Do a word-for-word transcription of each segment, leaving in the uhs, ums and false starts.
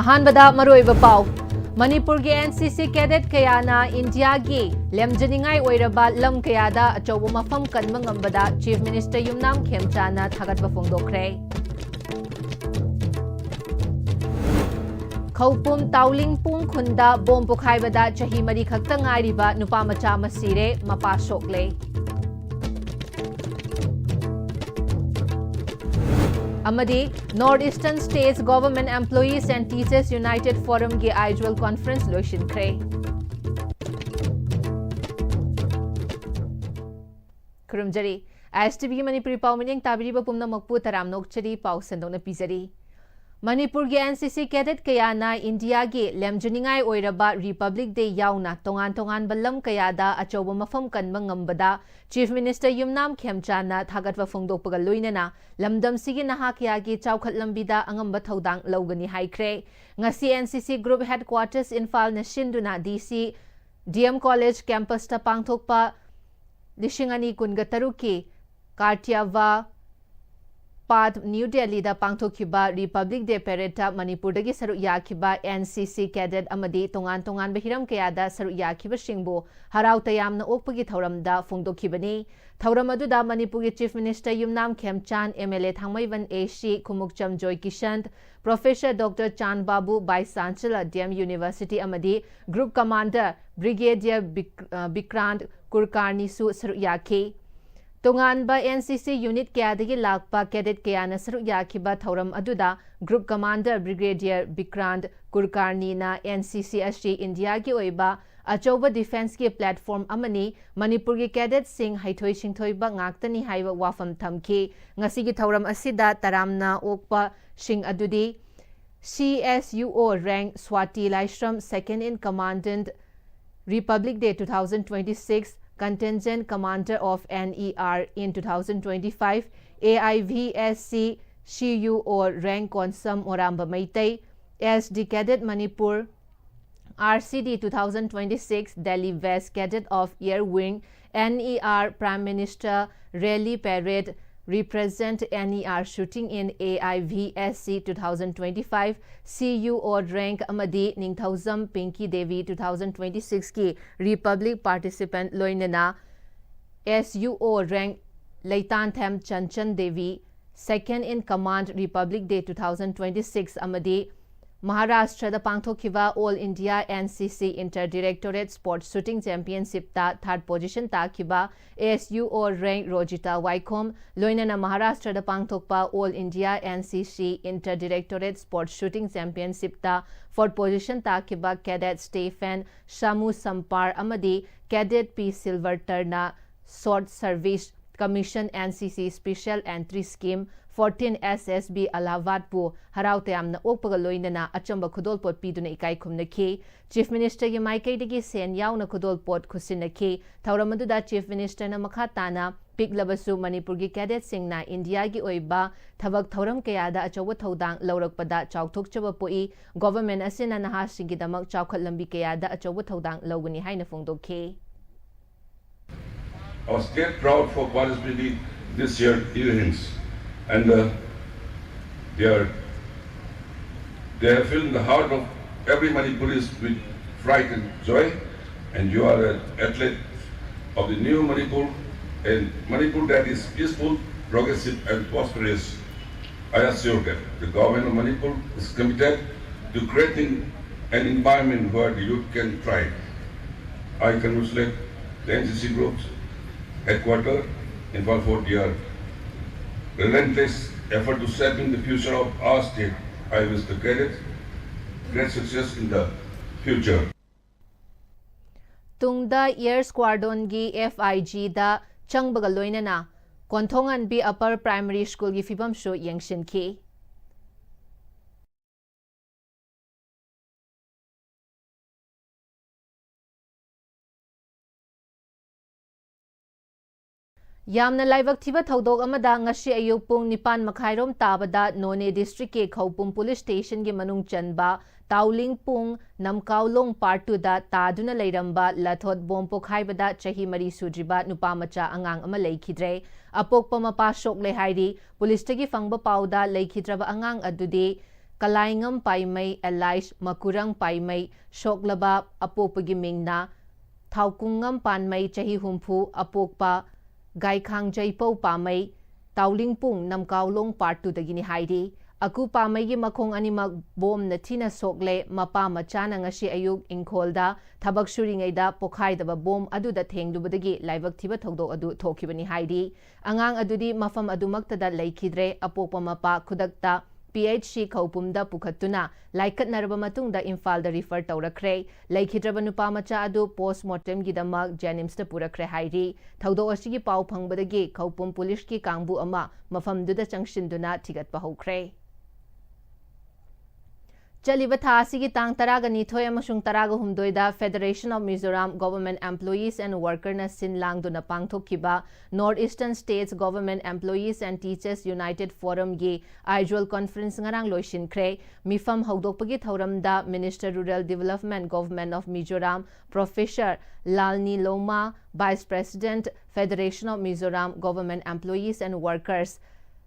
ꯑꯍꯥꯟꯕꯗ ꯃꯔꯨꯑꯣꯏꯕ ꯄꯥꯎ꯫ ꯃꯅꯤꯄꯨꯔꯒꯤ NCC cadet ꯀꯌꯥꯅ ꯏꯟꯗꯤꯌꯥꯒꯤ ꯂꯦꯝꯖꯅꯤꯡꯉꯥꯏ ꯑꯣꯏꯔꯕ ꯂꯝ ꯀꯌꯥꯗ ꯑꯆꯧꯕ ꯃꯐꯝ ꯀꯟꯕ ꯉꯝꯕꯗ Chief Minister ꯌꯨꯝꯅꯥꯝ ꯈꯦꯝꯆꯥꯟꯅ ꯊꯥꯒꯠꯄ ꯐꯣꯡꯗꯣꯛꯈ꯭ꯔꯦ꯫ ꯈꯧꯄꯨꯝ ꯇꯥꯎꯂꯤꯡꯄꯨꯡ ꯈꯨꯟꯗ ꯕꯣꯝ ꯄꯣꯈꯥꯏꯕꯗ ꯆꯍꯤ ꯃꯔꯤ ꯈꯛꯇ ꯉꯥꯏꯔꯤꯕ ꯅꯨꯄꯥ ꯃꯆꯥ ꯑꯃ ꯁꯤꯔꯦ, ꯃꯄꯥ ꯁꯣꯛꯂꯦ꯫ ꯑꯃꯗꯤ North Eastern States Government Employees and Teachers United Forum ꯒꯤ Aizawl Conference ꯂꯣꯏꯁꯤꯟꯈ꯭ꯔꯦ꯫ ꯈꯨꯔꯨꯝꯖꯔꯤ꯫ ISTV ꯒꯤ ꯃꯅꯤꯄꯨꯔꯤ ꯄꯥꯎ ꯃꯤꯠꯌꯦꯡ ꯇꯥꯕꯤꯔꯤꯕ ꯄꯨꯝꯅꯃꯛꯄꯨ ꯇꯔꯥꯝꯅ ꯑꯣꯛꯆꯔꯤ, ꯄꯥꯎ ꯁꯟꯗꯣꯛꯅ ꯄꯤꯖꯔꯤ꯫ ꯃꯅꯤꯄꯨꯔꯒꯤ NCC cadet ꯀꯌꯥꯅ ꯏꯟꯗꯤꯌꯥꯒꯤ ꯂꯦꯝꯖꯅꯤꯡꯉꯥꯏ ꯑꯣꯏꯔꯕ Republic Day ꯌꯥꯎꯅ ꯇꯣꯉꯥꯟ ꯇꯣꯉꯥꯟꯕ ꯂꯝ ꯀꯌꯥꯗ ꯑꯆꯧꯕ ꯃꯐꯝ ꯀꯟꯕ ꯉꯝꯕꯗ Chief Minister ꯌꯨꯝꯅꯥꯝ ꯈꯦꯝꯆꯥꯟꯅ ꯊꯥꯒꯠꯄ ꯐꯣꯡꯗꯣꯛꯄꯒ ꯂꯣꯏꯅꯅ ꯂꯝꯗꯝꯁꯤꯒꯤ ꯅꯍꯥ ꯀꯌꯥꯒꯤ ꯆꯥꯎꯈꯠ ꯂꯝꯕꯤꯗ ꯑꯉꯝꯕ ꯊꯧꯗꯥꯡ ꯂꯧꯒꯅꯤ ꯍꯥꯏꯈ꯭ꯔꯦ꯫ ꯉꯁꯤ NCC Group Headquarters ꯏꯝꯐꯥꯜꯅ ꯁꯤꯟꯗꯨꯅ DC, DM College campus ꯇ ꯄꯥꯡꯊꯣꯛꯄ ꯂꯤꯁꯤꯡ ꯑꯅꯤ ꯀꯨꯟꯒ ꯇꯔꯨꯛꯀꯤ Kartyavar Path, New Delhi ꯗ ꯄꯥꯡꯊꯣꯛꯈꯤꯕ Republic Day Parade ꯇ ꯃꯅꯤꯄꯨꯔꯗꯒꯤ ꯁꯔꯨꯛ ꯌꯥꯈꯤꯕ NCC cadet ꯑꯃꯗꯤ ꯇꯣꯉꯥꯟ ꯇꯣꯉꯥꯟꯕ ꯍꯤꯔꯝ ꯀꯌꯥꯗ ꯁꯔꯨꯛ ꯌꯥꯈꯤꯕꯁꯤꯡꯕꯨ ꯍꯔꯥꯎ ꯇꯌꯥꯝꯅ ꯑꯣꯛꯄꯒꯤ ꯊꯧꯔꯝꯗ ꯐꯣꯡꯗꯣꯛꯈꯤꯕꯅꯤ꯫ ꯊꯧꯔꯝ ꯑꯗꯨꯗ ꯃꯅꯤꯄꯨꯔꯒꯤ Chief Minister ꯌꯨꯝꯅꯥꯝ ꯈꯦꯝꯆꯥꯟ, MLA ꯊꯥꯡꯃꯩꯕꯟ AC ꯈꯨꯃꯨꯛꯆꯝ ꯖꯣꯏꯀꯤꯁꯟ, Professor Doctor ꯆꯥꯟ ꯕꯥꯕꯨ, Vice Chancellor, DM University ꯑꯃꯗꯤ Group Commander Brigadier ꯕꯤꯛ-, ꯑ, ꯕꯤꯀ꯭ꯔꯥꯟꯠ ꯀꯨꯔꯀꯥꯔꯅꯤꯁꯨ ꯁꯔꯨꯛ ꯌꯥꯈꯤ꯫ ꯇꯣꯉꯥꯟꯕ NCC unit ꯀꯌꯥꯗꯒꯤ ꯂꯥꯛꯄ cadet ꯀꯌꯥꯅ ꯁꯔꯨꯛ ꯌꯥꯈꯤꯕ ꯊꯧꯔꯝ ꯑꯗꯨꯗ Group Commander Brigadier ꯕꯤꯀ꯭ꯔꯥꯟꯠ ꯀꯨꯔꯀꯥꯔꯅꯤꯅ NCC ꯑꯁꯤ ꯏꯟꯗꯤꯌꯥꯒꯤ ꯑꯣꯏꯕ ꯑꯆꯧꯕ defence ꯀꯤ platform ꯑꯃꯅꯤ, ꯃꯅꯤꯄꯨꯔꯒꯤ cadet ꯁꯤꯡ ꯍꯩꯊꯣꯏ ꯁꯤꯡꯊꯣꯏꯕ ꯉꯥꯛꯇꯅꯤ ꯍꯥꯏꯕ ꯋꯥꯐꯝ ꯊꯝꯈꯤ꯫ ꯉꯁꯤꯒꯤ ꯊꯧꯔꯝ ꯑꯁꯤꯗ ꯇꯔꯥꯝꯅ ꯑꯣꯛꯄꯁꯤꯡ ꯑꯗꯨꯗꯤ CSUO rank Swati Laishram, Second in Commandant, Republic Day two thousand twenty-six, Contingent Commander of NER in two thousand twenty-five, AIVSC CUO rank Konsam Moramba Meitei, SD Cadet Manipur, RCD two thousand twenty-six, Delhi West Cadet of Year Wing, NER Prime Minister Rally Parade, Represent N E R Shooting in A I V S C two thousand twenty-five C U O Rank ꯑꯃꯗꯤ ꯅꯤꯡꯊꯧꯖꯝ ꯄꯤꯡꯀꯤ Devi two thousand twenty-six ꯀꯤ Republic Participant ꯂꯣꯏꯅꯅ S U O Rank ꯂꯩꯇꯥꯟꯊꯦꯝ Chanchan Devi, Second in Command Republic Day two thousand twenty-six ꯑꯃꯗꯤ ꯃꯍꯥꯔꯥꯁꯇ꯭ꯔꯗ ꯄꯥꯡꯊꯣꯛꯈꯤꯕ All India N C C Inter Directorate Sports Shooting Championship ꯇ third position ꯇꯥꯈꯤꯕ S U O Rank Rozita ꯋꯥꯏꯈꯣꯝ, ꯂꯣꯏꯅꯅ ꯃꯍꯥꯔꯥꯁꯇ꯭ꯔꯗ ꯄꯥꯡꯊꯣꯛꯄ All India N C C Inter Directorate Sports Shooting Championship ꯇ fourth position ꯇꯥꯈꯤꯕ Cadet Stephen ꯁꯥꯃꯨ ꯁꯝꯄꯥꯔ ꯑꯃꯗꯤ Cadet P ꯁꯤꯜꯚꯔꯇꯔꯅ Short Service Commission N C C Special Entry Scheme fourteen S S B ꯑꯂꯥꯍꯥꯕꯥꯗꯄꯨ ꯍꯔꯥꯎ ꯇꯌꯥꯝꯅ ꯑꯣꯛꯄꯒ ꯂꯣꯏꯅꯅ ꯑꯆꯝꯕ ꯈꯨꯗꯣꯜꯄꯣꯠ ꯄꯤꯗꯨꯅ ꯏꯀꯥꯏ ꯈꯨꯝꯅꯈꯤ꯫ Chief Minister ꯒꯤ ꯃꯥꯏꯀꯩꯗꯒꯤ ꯁꯦꯟ ꯌꯥꯎꯅ ꯈꯨꯗꯣꯜꯄꯣꯠ ꯈꯨꯠꯁꯤꯟꯅꯈꯤ꯫ ꯊꯧꯔꯝ ꯑꯗꯨꯗ Chief Minister ꯅ ꯃꯈꯥ ꯇꯥꯅ ꯄꯤꯛꯂꯕꯁꯨ ꯃꯅꯤꯄꯨꯔꯒꯤ cadet ꯁꯤꯡꯅ ꯏꯟꯗꯤꯌꯥꯒꯤ ꯑꯣꯏꯕ ꯊꯕꯛ ꯊꯧꯔꯝ ꯀꯌꯥꯗ ꯑꯆꯧꯕ ꯊꯧꯗꯥꯡ ꯂꯧꯔꯛꯄꯗ ꯆꯥꯎꯊꯣꯛꯆꯕ ꯄꯣꯛꯏ꯫ Government ꯑꯁꯤꯅ ꯅꯍꯥꯁꯤꯡꯒꯤꯗꯃꯛ ꯆꯥꯎꯈꯠ ꯂꯝꯕꯤ ꯀꯌꯥꯗ ꯑꯆꯧꯕ ꯊꯧꯗꯥꯡ ꯂꯧꯒꯅꯤ ꯍꯥꯏꯅ ꯐꯣꯡꯗꯣꯛꯈꯤ꯫ I was still proud for participating this year events, and uh, they are they have filled the heart of every Manipuris with pride and joy. And you are an athlete of the new Manipur, and Manipur that is peaceful, progressive, and prosperous. I assure that the government of Manipur is committed to creating an environment where the youth can thrive. I congratulate the N C C Group's headquarters in Imphal for their relentless effort to shaping the future of our state. I wish the cadets great success in the future. ꯇꯨꯡꯗ Air Squadron ꯒꯤ F I G ꯗ ꯆꯪꯕꯒ ꯂꯣꯏꯅꯅ ꯀꯣꯟꯊꯣꯡꯉꯥꯟꯕꯤ Upper Primary School ꯒꯤ ꯐꯤꯕꯝꯁꯨ ꯌꯦꯡꯁꯤꯟꯈꯤ꯫ ꯌꯥꯝꯅ ꯂꯥꯏꯕꯛ ꯊꯤꯕ ꯊꯧꯗꯣꯛ ꯑꯃꯗ ꯉꯁꯤ ꯑꯌꯨꯛ ꯄꯨꯡ ꯅꯤꯄꯥꯟ ꯃꯈꯥꯏꯔꯣꯝ ꯇꯥꯕꯗ ꯅꯣꯅꯦ district ꯀꯤ ꯈꯧꯄꯨꯝ police station ꯒꯤ ꯃꯅꯨꯡ ꯆꯟꯕ ꯇꯥꯎꯂꯤꯡꯄꯨꯡ ꯅꯝꯀꯥꯎꯂꯣꯡ part two ꯗ ꯇꯥꯗꯨꯅ ꯂꯩꯔꯝꯕ ꯂꯊꯣꯠ ꯕꯣꯝ ꯄꯣꯈꯥꯏꯕꯗ ꯆꯍꯤ ꯃꯔꯤ ꯁꯨꯗ꯭ꯔꯤꯕ ꯅꯨꯄꯥ ꯃꯆꯥ ꯑꯉꯥꯡ ꯑꯃ ꯂꯩꯈꯤꯗ꯭ꯔꯦ꯫ ꯑꯄꯣꯛꯄ ꯃꯄꯥ ꯁꯣꯛꯂꯦ ꯍꯥꯏꯔꯤ꯫ Police ꯇꯒꯤ ꯐꯪꯕ ꯄꯥꯎꯗ ꯂꯩꯈꯤꯗ꯭ꯔꯕ ꯑꯉꯥꯡ ꯑꯗꯨꯗꯤ ꯀꯂꯥꯏꯉꯝ ꯄꯥꯏꯃꯩ alias ꯃꯀꯨꯔꯪ ꯄꯥꯏꯃꯩ, ꯁꯣꯛꯂꯕ ꯑꯄꯣꯛꯄꯒꯤ ꯃꯤꯡꯅ ꯊꯥꯎꯀꯨꯡꯉꯝ ꯄꯥꯟꯃꯩ, ꯆꯍꯤ ꯍꯨꯝꯐꯨ, ꯑꯄꯣꯛꯄ ꯒꯥꯏꯈꯥꯡꯖꯩꯄꯧ ꯄꯥꯃꯩ, ꯇꯥꯎꯂꯤꯡꯄꯨꯡ ꯅꯝꯀꯥꯎꯂꯣꯡ part two ꯗꯒꯤꯅꯤ ꯍꯥꯏꯔꯤ꯫ ꯑꯀꯨ ꯄꯥꯃꯩꯒꯤ ꯃꯈꯣꯡ ꯑꯅꯤꯃꯛ ꯕꯣꯝꯅ ꯊꯤꯅ ꯁꯣꯛꯂꯦ꯫ ꯃꯄꯥ ꯃꯆꯥꯅ ꯉꯁꯤ ꯑꯌꯨꯛ ꯏꯪꯈꯣꯜꯗ ꯊꯕꯛ ꯁꯨꯔꯤꯉꯩꯗ ꯄꯣꯈꯥꯏꯗꯕ ꯕꯣꯝ ꯑꯗꯨꯗ ꯊꯦꯡꯂꯨꯕꯗꯒꯤ ꯂꯥꯏꯕꯛ ꯊꯤꯕ ꯊꯧꯗꯣꯛ ꯑꯗꯨ ꯊꯣꯛꯈꯤꯕꯅꯤ ꯍꯥꯏꯔꯤ꯫ ꯑꯉꯥꯡ ꯑꯗꯨꯗꯤ ꯃꯐꯝ ꯑꯗꯨꯃꯛꯇꯗ ꯂꯩꯈꯤꯗ꯭ꯔꯦ꯫ ꯑꯄꯣꯛꯄ ꯃꯄꯥ ꯈꯨꯗꯛꯇ P H C ꯈꯧꯄꯨꯝꯗ ꯄꯨꯈꯠꯇꯨꯅ ꯂꯥꯏꯀꯠꯅꯔꯕ ꯃꯇꯨꯡꯗ ꯏꯝꯐꯥꯜꯗ refer ꯇꯧꯔꯛꯈ꯭ꯔꯦ꯫ ꯂꯩꯈꯤꯗ꯭ꯔꯕ ꯅꯨꯄꯥ ꯃꯆꯥ ꯑꯗꯨ post mortem ꯒꯤꯗꯃꯛ JNIMS ꯇ ꯄꯨꯔꯛꯈ꯭ꯔꯦ ꯍꯥꯏꯔꯤ꯫ ꯊꯧꯗꯣꯛ ꯑꯁꯤꯒꯤ ꯄꯥꯎ ꯐꯪꯕꯗꯒꯤ ꯈꯧꯄꯨꯝ police ꯀꯤ ꯀꯥꯡꯕꯨ ꯑꯃ ꯃꯐꯝꯗꯨꯗ ꯆꯪꯁꯤꯟꯗꯨꯅ ꯊꯤꯒꯠꯄ ꯍꯧꯈ꯭ꯔꯦ꯫ ꯆꯠꯂꯤꯕ ꯊꯥ ꯑꯁꯤꯒꯤ ꯇꯥꯡ ꯇꯔꯥꯒ ꯅꯤꯊꯣꯏ ꯑꯃꯁꯨꯡ ꯇꯔꯥꯒ ꯍꯨꯝꯗꯣꯏꯗ Federation of Mizoram Government Employees and Worker ꯅ ꯁꯤꯟ ꯂꯥꯡꯗꯨꯅ ꯄꯥꯡꯊꯣꯛꯈꯤꯕ North Eastern States Government Employees and Teachers United Forum ꯒꯤ Virtual conference ꯉꯔꯥꯡ ꯂꯣꯏꯁꯤꯟꯈ꯭ꯔꯦ꯫ ꯃꯤꯐꯝ ꯍꯧꯗꯣꯛꯄꯒꯤ ꯊꯧꯔꯝꯗ Minister Rural Development, Government of Mizoram, Professor ꯂꯥꯜꯅꯤ ꯂꯣꯃꯥ, Vice President, Federation of Mizoram Government Employees and Workers,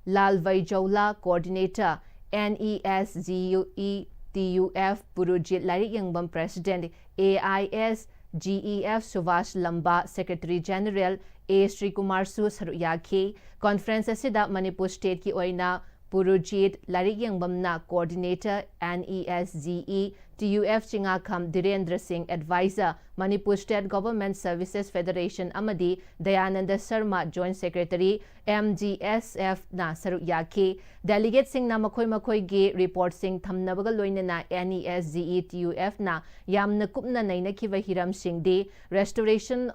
ꯂꯥꯜꯚꯩ ꯖꯧꯂꯥ, Coordinator, N E S G E T U F, ꯄꯨꯔꯨꯖꯤꯠ ꯂꯥꯏꯔꯤꯛ ꯌꯦꯡꯕꯝ, President, A I S G E F, Subhash ꯂꯝꯕꯥ, Secretary General, A ꯁ꯭ꯔꯤꯀꯨꯃꯥꯔꯁꯨ ꯁꯔꯨꯛ ꯌꯥꯈꯤ꯫ Conference ꯑꯁꯤꯗ Manipur state ꯀꯤ ꯑꯣꯏꯅ ꯄꯨꯔꯨꯖꯤꯠ ꯂꯥꯏꯔꯤꯛ ꯌꯦꯡꯕꯝꯅ Coordinator, N E S G E T U F, ꯆꯤꯉꯥꯈꯝ ꯙꯤꯔꯦꯟꯗ꯭ꯔ ꯁꯤꯡ, Advisor, Manipur State Government Services Federation, ꯑꯃꯗꯤ Dayananda Sharma, Joint Secretary, M G S F ꯅ ꯁꯔꯨꯛ ꯌꯥꯈꯤ꯫ Delegate ꯁꯤꯡꯅ ꯃꯈꯣꯏ ꯃꯈꯣꯏꯒꯤ report ꯁꯤꯡ ꯊꯝꯅꯕꯒ ꯂꯣꯏꯅꯅ N E S G E T U F ꯅ ꯌꯥꯝꯅ ꯀꯨꯞꯅ ꯅꯩꯅꯈꯤꯕ ꯍꯤꯔꯝꯁꯤꯡꯗꯤ Restoration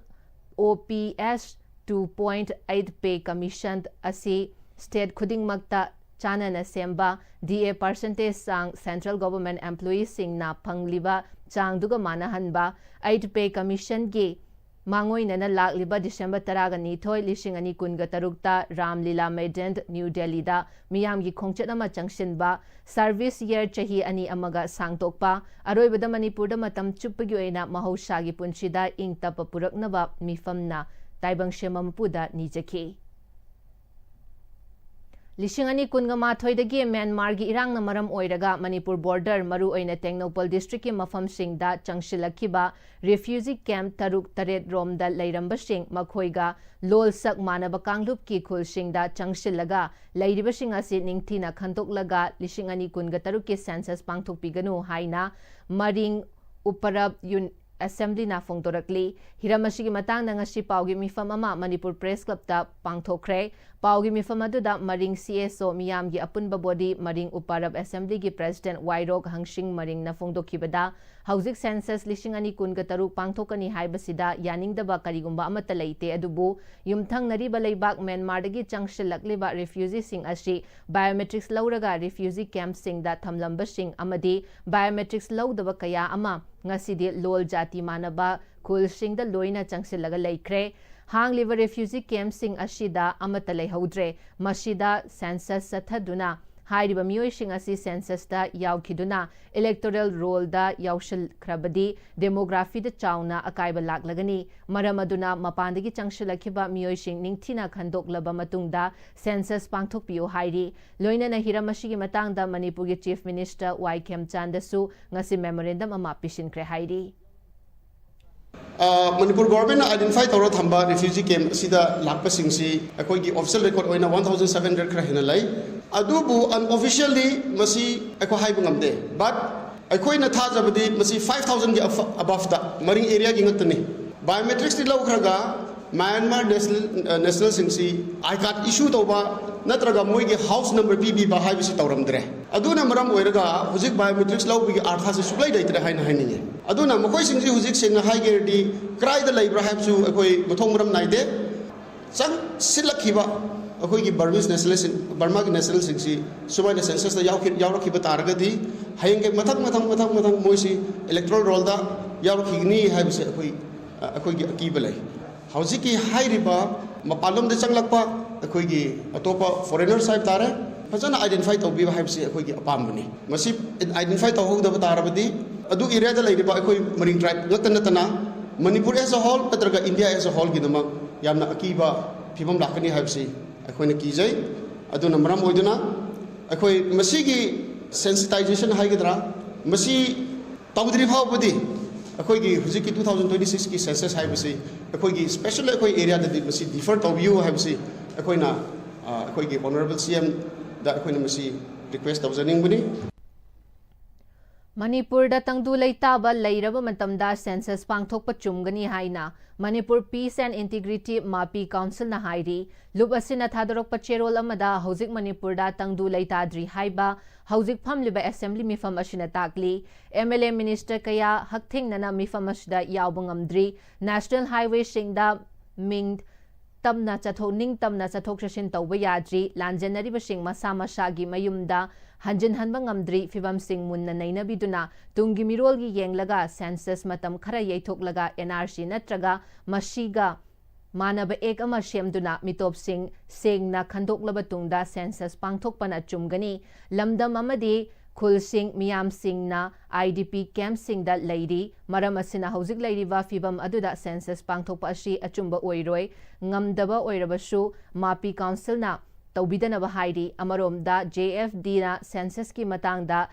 O P S two point eight Pay Commission ꯑꯁꯤ state ꯈꯨꯗꯤꯡꯃꯛꯇ ꯆꯥꯟꯅꯅ ꯁꯦꯝꯕ, D A percentage ꯆꯥꯡ central government employee ꯁꯤꯡꯅ ꯐꯪꯂꯤꯕ ꯆꯥꯡꯗꯨꯒ ꯃꯥꯟꯅꯍꯟꯕ, eight Pay Commission ꯒꯤ ꯃꯥꯡꯑꯣꯏꯅꯅ ꯂꯥꯛꯂꯤꯕ ꯗꯤꯁꯦꯝꯕꯔ ꯇꯔꯥꯒ ꯅꯤꯊꯣꯏ, ꯂꯤꯁꯤꯡ ꯑꯅꯤ ꯀꯨꯟꯒ ꯇꯔꯨꯛꯇ ꯔꯥꯝꯂꯤꯂꯥ ꯃꯩꯗꯥꯟ, ꯅ꯭ꯌꯨ ꯗꯦꯜꯂꯤꯗ ꯃꯤꯌꯥꯝꯒꯤ ꯈꯣꯡꯆꯠ ꯑꯃ ꯆꯪꯁꯤꯟꯕ, ꯁꯔꯚꯤꯁ ꯌꯔ ꯆꯍꯤ ꯑꯅꯤ ꯑꯃꯒ ꯁꯥꯡꯗꯣꯛꯄ, ꯑꯔꯣꯏꯕꯗ ꯃꯅꯤꯄꯨꯔꯗ ꯃꯇꯝ ꯆꯨꯞꯄꯒꯤ ꯑꯣꯏꯅ ꯃꯍꯧꯁꯥꯒꯤ ꯄꯨꯟꯁꯤꯗ ꯏꯪ ꯇꯞꯄ ꯄꯨꯔꯛꯅꯕ ꯃꯤꯐꯝꯅ ꯇꯥꯏꯕꯪꯁꯦꯝꯕ ꯃꯄꯨꯗ ꯅꯤꯖꯈꯤ꯫ ꯂꯤꯁꯤꯡ ꯑꯅꯤ ꯀꯨꯟꯒ ꯃꯥꯊꯣꯏꯗꯒꯤ ꯃ꯭ꯌꯥꯟꯃꯥꯔꯒꯤ ꯏꯔꯥꯡꯅ ꯃꯔꯝ ꯑꯣꯏꯔꯒ ꯃꯅꯤꯄꯨꯔ ꯕꯣꯔꯗꯔ, ꯃꯔꯨꯑꯣꯏꯅ ꯇꯦꯡꯅꯧꯄꯜ ꯗꯤꯁꯇ꯭ꯔꯤꯛꯀꯤ ꯃꯐꯝꯁꯤꯡꯗ ꯆꯪꯁꯤꯜꯂꯛꯈꯤꯕ ꯔꯤꯐ꯭ꯌꯨꯖꯤ ꯀꯦꯝꯞ ꯇꯔꯨꯛ ꯇꯔꯦꯠ ꯔꯣꯝꯗ ꯂꯩꯔꯝꯕꯁꯤꯡ, ꯃꯈꯣꯏꯒ ꯂꯣꯜ ꯁꯛ ꯃꯥꯟꯅꯕ ꯀꯥꯡꯂꯨꯞꯀꯤ ꯈꯨꯜꯁꯤꯡꯗ ꯆꯪꯁꯤꯜꯂꯒ ꯂꯩꯔꯤꯕꯁꯤꯡ ꯑꯁꯤ ꯅꯤꯡꯊꯤꯅ ꯈꯟꯗꯣꯛꯂꯒ ꯂꯤꯁꯤꯡ ꯑꯅꯤ ꯀꯨꯟꯒ ꯇꯔꯨꯛꯀꯤ ꯁꯦꯟꯁꯁ ꯄꯥꯡꯊꯣꯛꯄꯤꯒꯅꯨ ꯍꯥꯏꯅ ꯃꯔꯤꯡ ꯎꯄꯔꯞ ꯌꯨꯟ-, ꯑꯦꯁꯦꯝꯕ꯭ꯂꯤꯅ ꯐꯣꯡꯗꯣꯔꯛꯂꯤ꯫ ꯍꯤꯔꯝ ꯑꯁꯤꯒꯤ ꯃꯇꯥꯡꯗ ꯉꯁꯤ ꯄꯥꯎꯒꯤ ꯃꯤꯐꯝ ꯑꯃ ꯃꯅꯤꯄꯨꯔ ꯄ꯭ꯔꯦꯁ ꯀ꯭ꯂꯕꯇ ꯄꯥꯡꯊꯣꯛꯈ꯭ꯔꯦ꯫ ꯄꯥꯎꯒꯤ ꯃꯤꯐꯝ ꯑꯗꯨꯗ ꯃꯔꯤꯡ ꯁꯤ ꯑꯦꯁ ꯑꯣ ꯃꯤꯌꯥꯝꯒꯤ ꯑꯄꯨꯟꯕ ꯕꯣꯗꯤ ꯃꯔꯤꯡ ꯎꯄꯥꯔꯞ ꯑꯦꯁꯦꯝꯕ꯭ꯂꯤꯒꯤ ꯄ꯭ꯔꯦꯁꯤꯗꯦꯟꯠ ꯋꯥꯏꯔꯣꯛ ꯍꯪꯁꯤꯡ ꯃꯔꯤꯡꯅ ꯐꯣꯡꯗꯣꯛꯈꯤꯕꯗ, ꯍꯧꯖꯤꯛ ꯁꯦꯟꯁꯁ ꯂꯤꯁꯤꯡ ꯑꯅꯤ ꯀꯨꯟꯒ ꯇꯔꯨꯛ ꯄꯥꯡꯊꯣꯛꯀꯅꯤ ꯍꯥꯏꯕꯁꯤꯗ ꯌꯥꯅꯤꯡꯗꯕ ꯀꯔꯤꯒꯨꯝꯕ ꯑꯃꯠꯇ ꯂꯩꯇꯦ, ꯑꯗꯨꯕꯨ ꯌꯨꯝꯊꯪꯅꯔꯤꯕ ꯂꯩꯕꯥꯛ ꯃ꯭ꯌꯥꯟꯃꯥꯔꯗꯒꯤ ꯆꯪꯁꯤꯜꯂꯛꯂꯤꯕ ꯔꯤꯐ꯭ꯌꯨꯖꯤꯁꯤꯡ ꯑꯁꯤ ꯕꯥꯏꯑꯣꯃꯦꯇ꯭ꯔꯤꯛꯁ ꯂꯧꯔꯒ ꯔꯤꯐ꯭ꯌꯨꯖꯤ ꯀꯦꯝꯞꯁꯤꯡꯗ ꯊꯝꯂꯝꯕꯁꯤꯡ ꯑꯃꯗꯤ ꯕꯥꯏꯑꯣꯃꯦꯇ꯭ꯔꯤꯛꯁ ꯂꯧꯗꯕ ꯀꯌꯥ ꯑꯃ ꯉꯁꯤꯗꯤ ꯂꯣꯜ ꯖꯥꯇꯤ ꯃꯥꯟꯅꯕ ꯈꯨꯜꯁꯤꯡꯗ ꯂꯣꯏꯅ ꯆꯪꯁꯤꯜꯂꯒ ꯂꯩꯈ꯭ꯔꯦ꯫ ꯍꯥꯡꯂꯤꯕ ꯔꯤꯐ꯭ꯌꯨꯖꯤ ꯀꯦꯝꯞꯁꯤꯡ ꯑꯁꯤꯗ ꯑꯃꯠꯇ ꯂꯩꯍꯧꯗ꯭ꯔꯦ꯫ ꯃꯁꯤꯗ ꯁꯦꯟꯁꯁ ꯆꯠꯊꯗꯨꯅ ꯍꯥꯏꯔꯤꯕ ꯃꯤꯑꯣꯏꯁꯤꯡ ꯑꯁꯤ ꯁꯦꯟꯁꯁꯇ ꯌꯥꯎꯈꯤꯗꯨꯅ ꯏꯂꯦꯛꯇꯣꯔꯦꯜ ꯔꯣꯜꯗ ꯌꯥꯎꯁꯤꯟꯈ꯭ꯔꯕꯗꯤ ꯗꯦꯃꯣꯒ꯭ꯔꯥꯐꯤꯗ ꯆꯥꯎꯅ ꯑꯀꯥꯏꯕ ꯂꯥꯛꯂꯒꯅꯤ꯫ ꯃꯔꯝ ꯑꯗꯨꯅ ꯃꯄꯥꯟꯗꯒꯤ ꯆꯪꯁꯤꯜꯂꯛꯈꯤꯕ ꯃꯤꯑꯣꯏꯁꯤꯡ ꯅꯤꯡꯊꯤꯅ ꯈꯟꯗꯣꯛꯂꯕ ꯃꯇꯨꯡꯗ ꯁꯦꯟꯁꯁ ꯄꯥꯡꯊꯣꯛꯄꯤꯌꯨ ꯍꯥꯏꯔꯤ꯫ ꯂꯣꯏꯅꯅ ꯍꯤꯔꯝ ꯑꯁꯤꯒꯤ ꯃꯇꯥꯡꯗ ꯃꯅꯤꯄꯨꯔꯒꯤ ꯆꯤꯐ ꯃꯤꯅꯤꯁꯇꯔ ꯋꯥꯏ ꯈꯦꯝꯆꯥꯟꯗꯁꯨ ꯉꯁꯤ ꯃꯦꯃꯣꯔꯦꯟꯗꯝ ꯑꯃ ꯄꯤꯁꯤꯟꯈ꯭ꯔꯦ ꯍꯥꯏꯔꯤ꯫ ꯑ, ꯃꯅꯤꯄꯨꯔ ꯒꯣꯚꯔꯟꯃꯦꯟꯠꯅ ꯑꯥꯏꯗꯦꯟꯇꯤꯐꯥꯏ ꯇꯧꯔ ꯊꯝꯕ ꯔꯤꯐ꯭ꯌꯨꯖꯤ ꯀꯦꯝꯞ ꯑꯁꯤꯗ ꯂꯥꯛꯄꯁꯤꯡꯁꯤ ꯑꯩꯈꯣꯏꯒꯤ ꯑꯣꯐꯤꯁꯤꯌꯦꯜ ꯔꯦꯀꯣꯔꯗ ꯑꯣꯏꯅ ꯋꯥꯟ ꯊꯥꯎꯖꯟ ꯁꯚꯦꯟ ꯍꯟꯗ꯭ꯔꯦꯗ ꯈꯔ ꯍꯦꯟꯅ ꯂꯩ꯫ ꯑꯗꯨꯕꯨ ꯑꯟꯑꯣꯐꯤꯁꯤꯌꯦꯜꯂꯤ ꯃꯁꯤ ꯑꯩꯈꯣꯏ ꯍꯥꯏꯕ ꯉꯝꯗꯦ꯫ ꯕꯠ ꯑꯩꯈꯣꯏꯅ ꯊꯥꯖꯕꯗꯤ ꯃꯁꯤ ꯐꯥꯏꯚ ꯊꯥꯎꯖꯟꯒꯤ ꯑꯕꯞꯇ ꯃꯔꯤꯡ ꯑꯦꯔꯤꯌꯥꯒꯤ ꯉꯛꯇꯅꯤ꯫ ꯕꯥꯏꯑꯣꯃꯦꯇ꯭ꯔꯤꯛꯁꯇꯤ ꯂꯧꯈ꯭ꯔꯒ ꯃ꯭ꯌꯥꯟꯃꯥꯔ ꯅꯦꯁꯅꯦꯜ, ꯑ, ꯅꯦꯁꯅꯦꯜꯁꯤꯡꯁꯤ ꯑꯥꯏ ꯀꯥꯔꯗ ꯏꯁꯨ ꯇꯧꯕ ꯅꯠꯇ꯭ꯔꯒ ꯃꯣꯏꯒꯤ ꯍꯥꯎꯁ ꯅꯝꯕꯔ ꯄꯤꯕꯤꯕ ꯍꯥꯏꯕꯁꯤ ꯇꯧꯔꯝꯗ꯭ꯔꯦ꯫ ꯑꯗꯨꯅ ꯃꯔꯝ ꯑꯣꯏꯔꯒ ꯍꯧꯖꯤꯛ ꯕꯥꯏꯑꯣꯃꯦꯇ꯭ꯔꯤꯛꯁ ꯂꯧꯕꯒꯤ ꯑꯥꯔꯊꯁꯤ ꯁꯨꯛꯂꯩ ꯂꯩꯇ꯭ꯔꯦ ꯍꯥꯏꯅ ꯍꯥꯏꯅꯤꯡꯉꯤ꯫ ꯑꯗꯨꯅ ꯃꯈꯣꯏꯁꯤꯡꯁꯤ ꯍꯧꯖꯤꯛ ꯁꯦꯡꯅ ꯍꯥꯏꯒꯦ ꯍꯥꯏꯔꯗꯤ ꯀꯗꯥꯏꯗ ꯂꯩꯕ꯭ꯔꯥ ꯍꯥꯏꯕꯁꯨ ꯑꯩꯈꯣꯏ ꯃꯊꯣꯡ ꯃꯔꯝ ꯅꯥꯏꯗꯦ꯫ ꯆꯪꯁꯤꯜꯂꯛꯈꯤꯕ ꯑꯩꯈꯣꯏꯒꯤ ꯕꯔꯃꯤꯁ ꯅꯦꯁꯅꯦꯂꯤꯁꯁꯤꯡ, ꯕꯔꯃꯥꯒꯤ ꯅꯦꯁꯅꯦꯜꯁꯤꯡꯁꯤ ꯁꯨꯃꯥꯏꯅ ꯁꯦꯟꯁꯁꯇ ꯌꯥꯎꯈꯤ-, ꯌꯥꯎꯔꯛꯈꯤꯕ ꯇꯥꯔꯒꯗꯤ ꯍꯌꯦꯡꯒꯤ ꯃꯊꯪ ꯃꯊꯪ ꯃꯊꯪ ꯃꯊꯪ ꯃꯣꯏꯁꯤ ꯏꯂꯦꯛꯇꯣꯔꯦꯜ ꯔꯣꯜꯗ ꯌꯥꯎꯔꯛꯈꯤꯒꯅꯤ ꯍꯥꯏꯕꯁꯦ ꯑꯩꯈꯣꯏ ꯑꯩꯈꯣꯏꯒꯤ ꯑꯀꯤꯕ ꯂꯩ꯫ ꯍꯧꯖꯤꯛꯀꯤ ꯍꯥꯏꯔꯤꯕ ꯃꯄꯥꯟꯂꯣꯝꯗ ꯆꯪꯂꯛꯄ ꯑꯩꯈꯣꯏꯒꯤ ꯑꯇꯣꯞꯄ foreigners ꯍꯥꯏꯕ ꯇꯥꯔꯦ, ꯐꯖꯅ identify ꯇꯧꯕꯤꯕ ꯍꯥꯏꯕꯁꯤ ꯑꯩꯈꯣꯏꯒꯤ ꯑꯄꯥꯝꯕꯅꯤ꯫ ꯃꯁꯤ identify ꯇꯧꯍꯧꯗꯕ ꯇꯥꯔꯕꯗꯤ ꯑꯗꯨ areaꯗ ꯂꯩꯔꯤꯕ ꯑꯩꯈꯣꯏ Marine tribe ꯉꯛꯇ ꯅꯠꯇꯅ ꯃꯅꯤꯄꯨꯔ as a whole ꯅꯠꯇ꯭ꯔꯒ India as a wholeꯒꯤꯗꯃꯛ ꯌꯥꯝꯅ ꯑꯀꯤꯕ ꯐꯤꯕꯝ ꯂꯥꯛꯀꯅꯤ ꯍꯥꯏꯕꯁꯤ ꯑꯩꯈꯣꯏꯅ ꯀꯤꯖꯩ꯫ ꯑꯗꯨꯅ ꯃꯔꯝ ꯑꯣꯏꯗꯨꯅ ꯑꯩꯈꯣꯏ ꯃꯁꯤꯒꯤ sensitization ꯍꯥꯏꯒꯗ꯭ꯔꯥ, ꯃꯁꯤ ꯇꯧꯗ꯭ꯔꯤ ꯐꯥꯎꯕꯗꯤ ꯑꯩꯈꯣꯏꯒꯤ ꯍꯧꯖꯤꯛꯀꯤ two thousand twenty sixꯀꯤ census ꯍꯥꯏꯕꯁꯤ ꯑꯩꯈꯣꯏꯒꯤ specially ꯑꯩꯈꯣꯏ areaꯗꯗꯤ ꯃꯁꯤ defer ꯇꯧꯕꯤꯌꯨ ꯍꯥꯏꯕꯁꯤ ꯑꯩꯈꯣꯏꯅ, ꯑ, ꯑꯩꯈꯣꯏꯒꯤ honourable CMꯗ ꯑꯩꯈꯣꯏꯅ ꯃꯁꯤ request ꯇꯧꯖꯅꯤꯡꯕꯅꯤ꯫ ꯃꯅꯤꯄꯨꯔꯗ ꯇꯪꯗꯨ ꯂꯩꯇꯥꯕ ꯂꯩꯔꯕ ꯃꯇꯝꯗ census ꯄꯥꯡꯊꯣꯛꯄ ꯆꯨꯝꯒꯅꯤ ꯍꯥꯏꯅ Manipur Peace and Integrity ꯃꯥꯄꯤ Councilꯅ ꯍꯥꯏꯔꯤ꯫ ꯂꯨꯞ ꯑꯁꯤꯅ ꯊꯥꯗꯣꯔꯛꯄ ꯆꯦꯔꯣꯜ ꯑꯃꯗ ꯍꯧꯖꯤꯛ ꯃꯅꯤꯄꯨꯔꯗ ꯇꯪꯗꯨ ꯂꯩꯇꯥꯗ꯭ꯔꯤ ꯍꯥꯏꯕ ꯍꯧꯖꯤꯛ ꯐꯝꯂꯤꯕ assembly ꯃꯤꯐꯝ ꯑꯁꯤꯅ ꯇꯥꯛꯂꯤ꯫ MLA minister ꯀꯌꯥ ꯍꯛꯊꯦꯡꯅꯅ ꯃꯤꯐꯝ ꯑꯁꯤꯗ ꯌꯥꯎꯕ ꯉꯝꯗ꯭ꯔꯤ꯫ National highwayꯁꯤꯡꯗ ꯃꯤꯡ ꯇꯝꯅ ꯆꯠꯊꯣꯛ, ꯅꯤꯡꯇꯝꯅ ꯆꯠꯊꯣꯛ ꯆꯠꯁꯤꯟ ꯇꯧꯕ ꯌꯥꯗ꯭ꯔꯤ꯫ ꯂꯥꯟꯖꯦꯟꯅꯔꯤꯕꯁꯤꯡ ꯃꯁꯥ ꯃꯁꯥꯒꯤ ꯃꯌꯨꯝꯗ ꯍꯟꯖꯤꯟꯍꯟꯕ ꯉꯝꯗ꯭ꯔꯤ꯫ ꯐꯤꯚꯝꯁꯤꯡ ꯃꯨꯟꯅ ꯅꯩꯅꯕꯤꯗꯨꯅ ꯇꯨꯡꯒꯤ ꯃꯤꯔꯣꯜꯒꯤ ꯌꯦꯡꯂꯒ census ꯃꯇꯝ ꯈꯔ ꯌꯩꯊꯣꯛꯂꯒ NRC ꯅꯠꯇ꯭ꯔꯒ ꯃꯁꯤꯒ ꯃꯥꯟꯅꯕ act ꯑꯃ ꯁꯦꯝꯗꯨꯅ ꯃꯤꯇꯣꯞꯁꯤꯡ ꯁꯦꯡꯅ ꯈꯟꯗꯣꯛꯂꯕ ꯇꯨꯡꯗ census ꯄꯥꯡꯊꯣꯛꯄꯅ ꯆꯨꯝꯒꯅꯤ꯫ ꯂꯝꯗꯝ ꯑꯃꯗꯤ ꯈꯨꯜꯁꯤꯡ, ꯃꯤꯌꯥꯝꯁꯤꯡꯅ IDP campꯁꯤꯡꯗ ꯂꯩꯔꯤ꯫ ꯃꯔꯝ ꯑꯁꯤꯅ ꯍꯧꯖꯤꯛ ꯂꯩꯔꯤꯕ ꯐꯤꯚꯝ ꯑꯗꯨꯗ census ꯄꯥꯡꯊꯣꯛꯄ ꯑꯁꯤ ꯑꯆꯨꯝꯕ ꯑꯣꯏꯔꯣꯏ꯫ ꯉꯝꯗꯕ ꯑꯣꯏꯔꯕꯁꯨ ꯃꯥꯄꯤ Councilꯅ ꯇꯧꯕꯤꯗꯅꯕ ꯍꯥꯏꯔꯤ꯫ ꯑꯃꯔꯣꯝꯗ JFDꯅ censusꯀꯤ ꯃꯇꯥꯡꯗ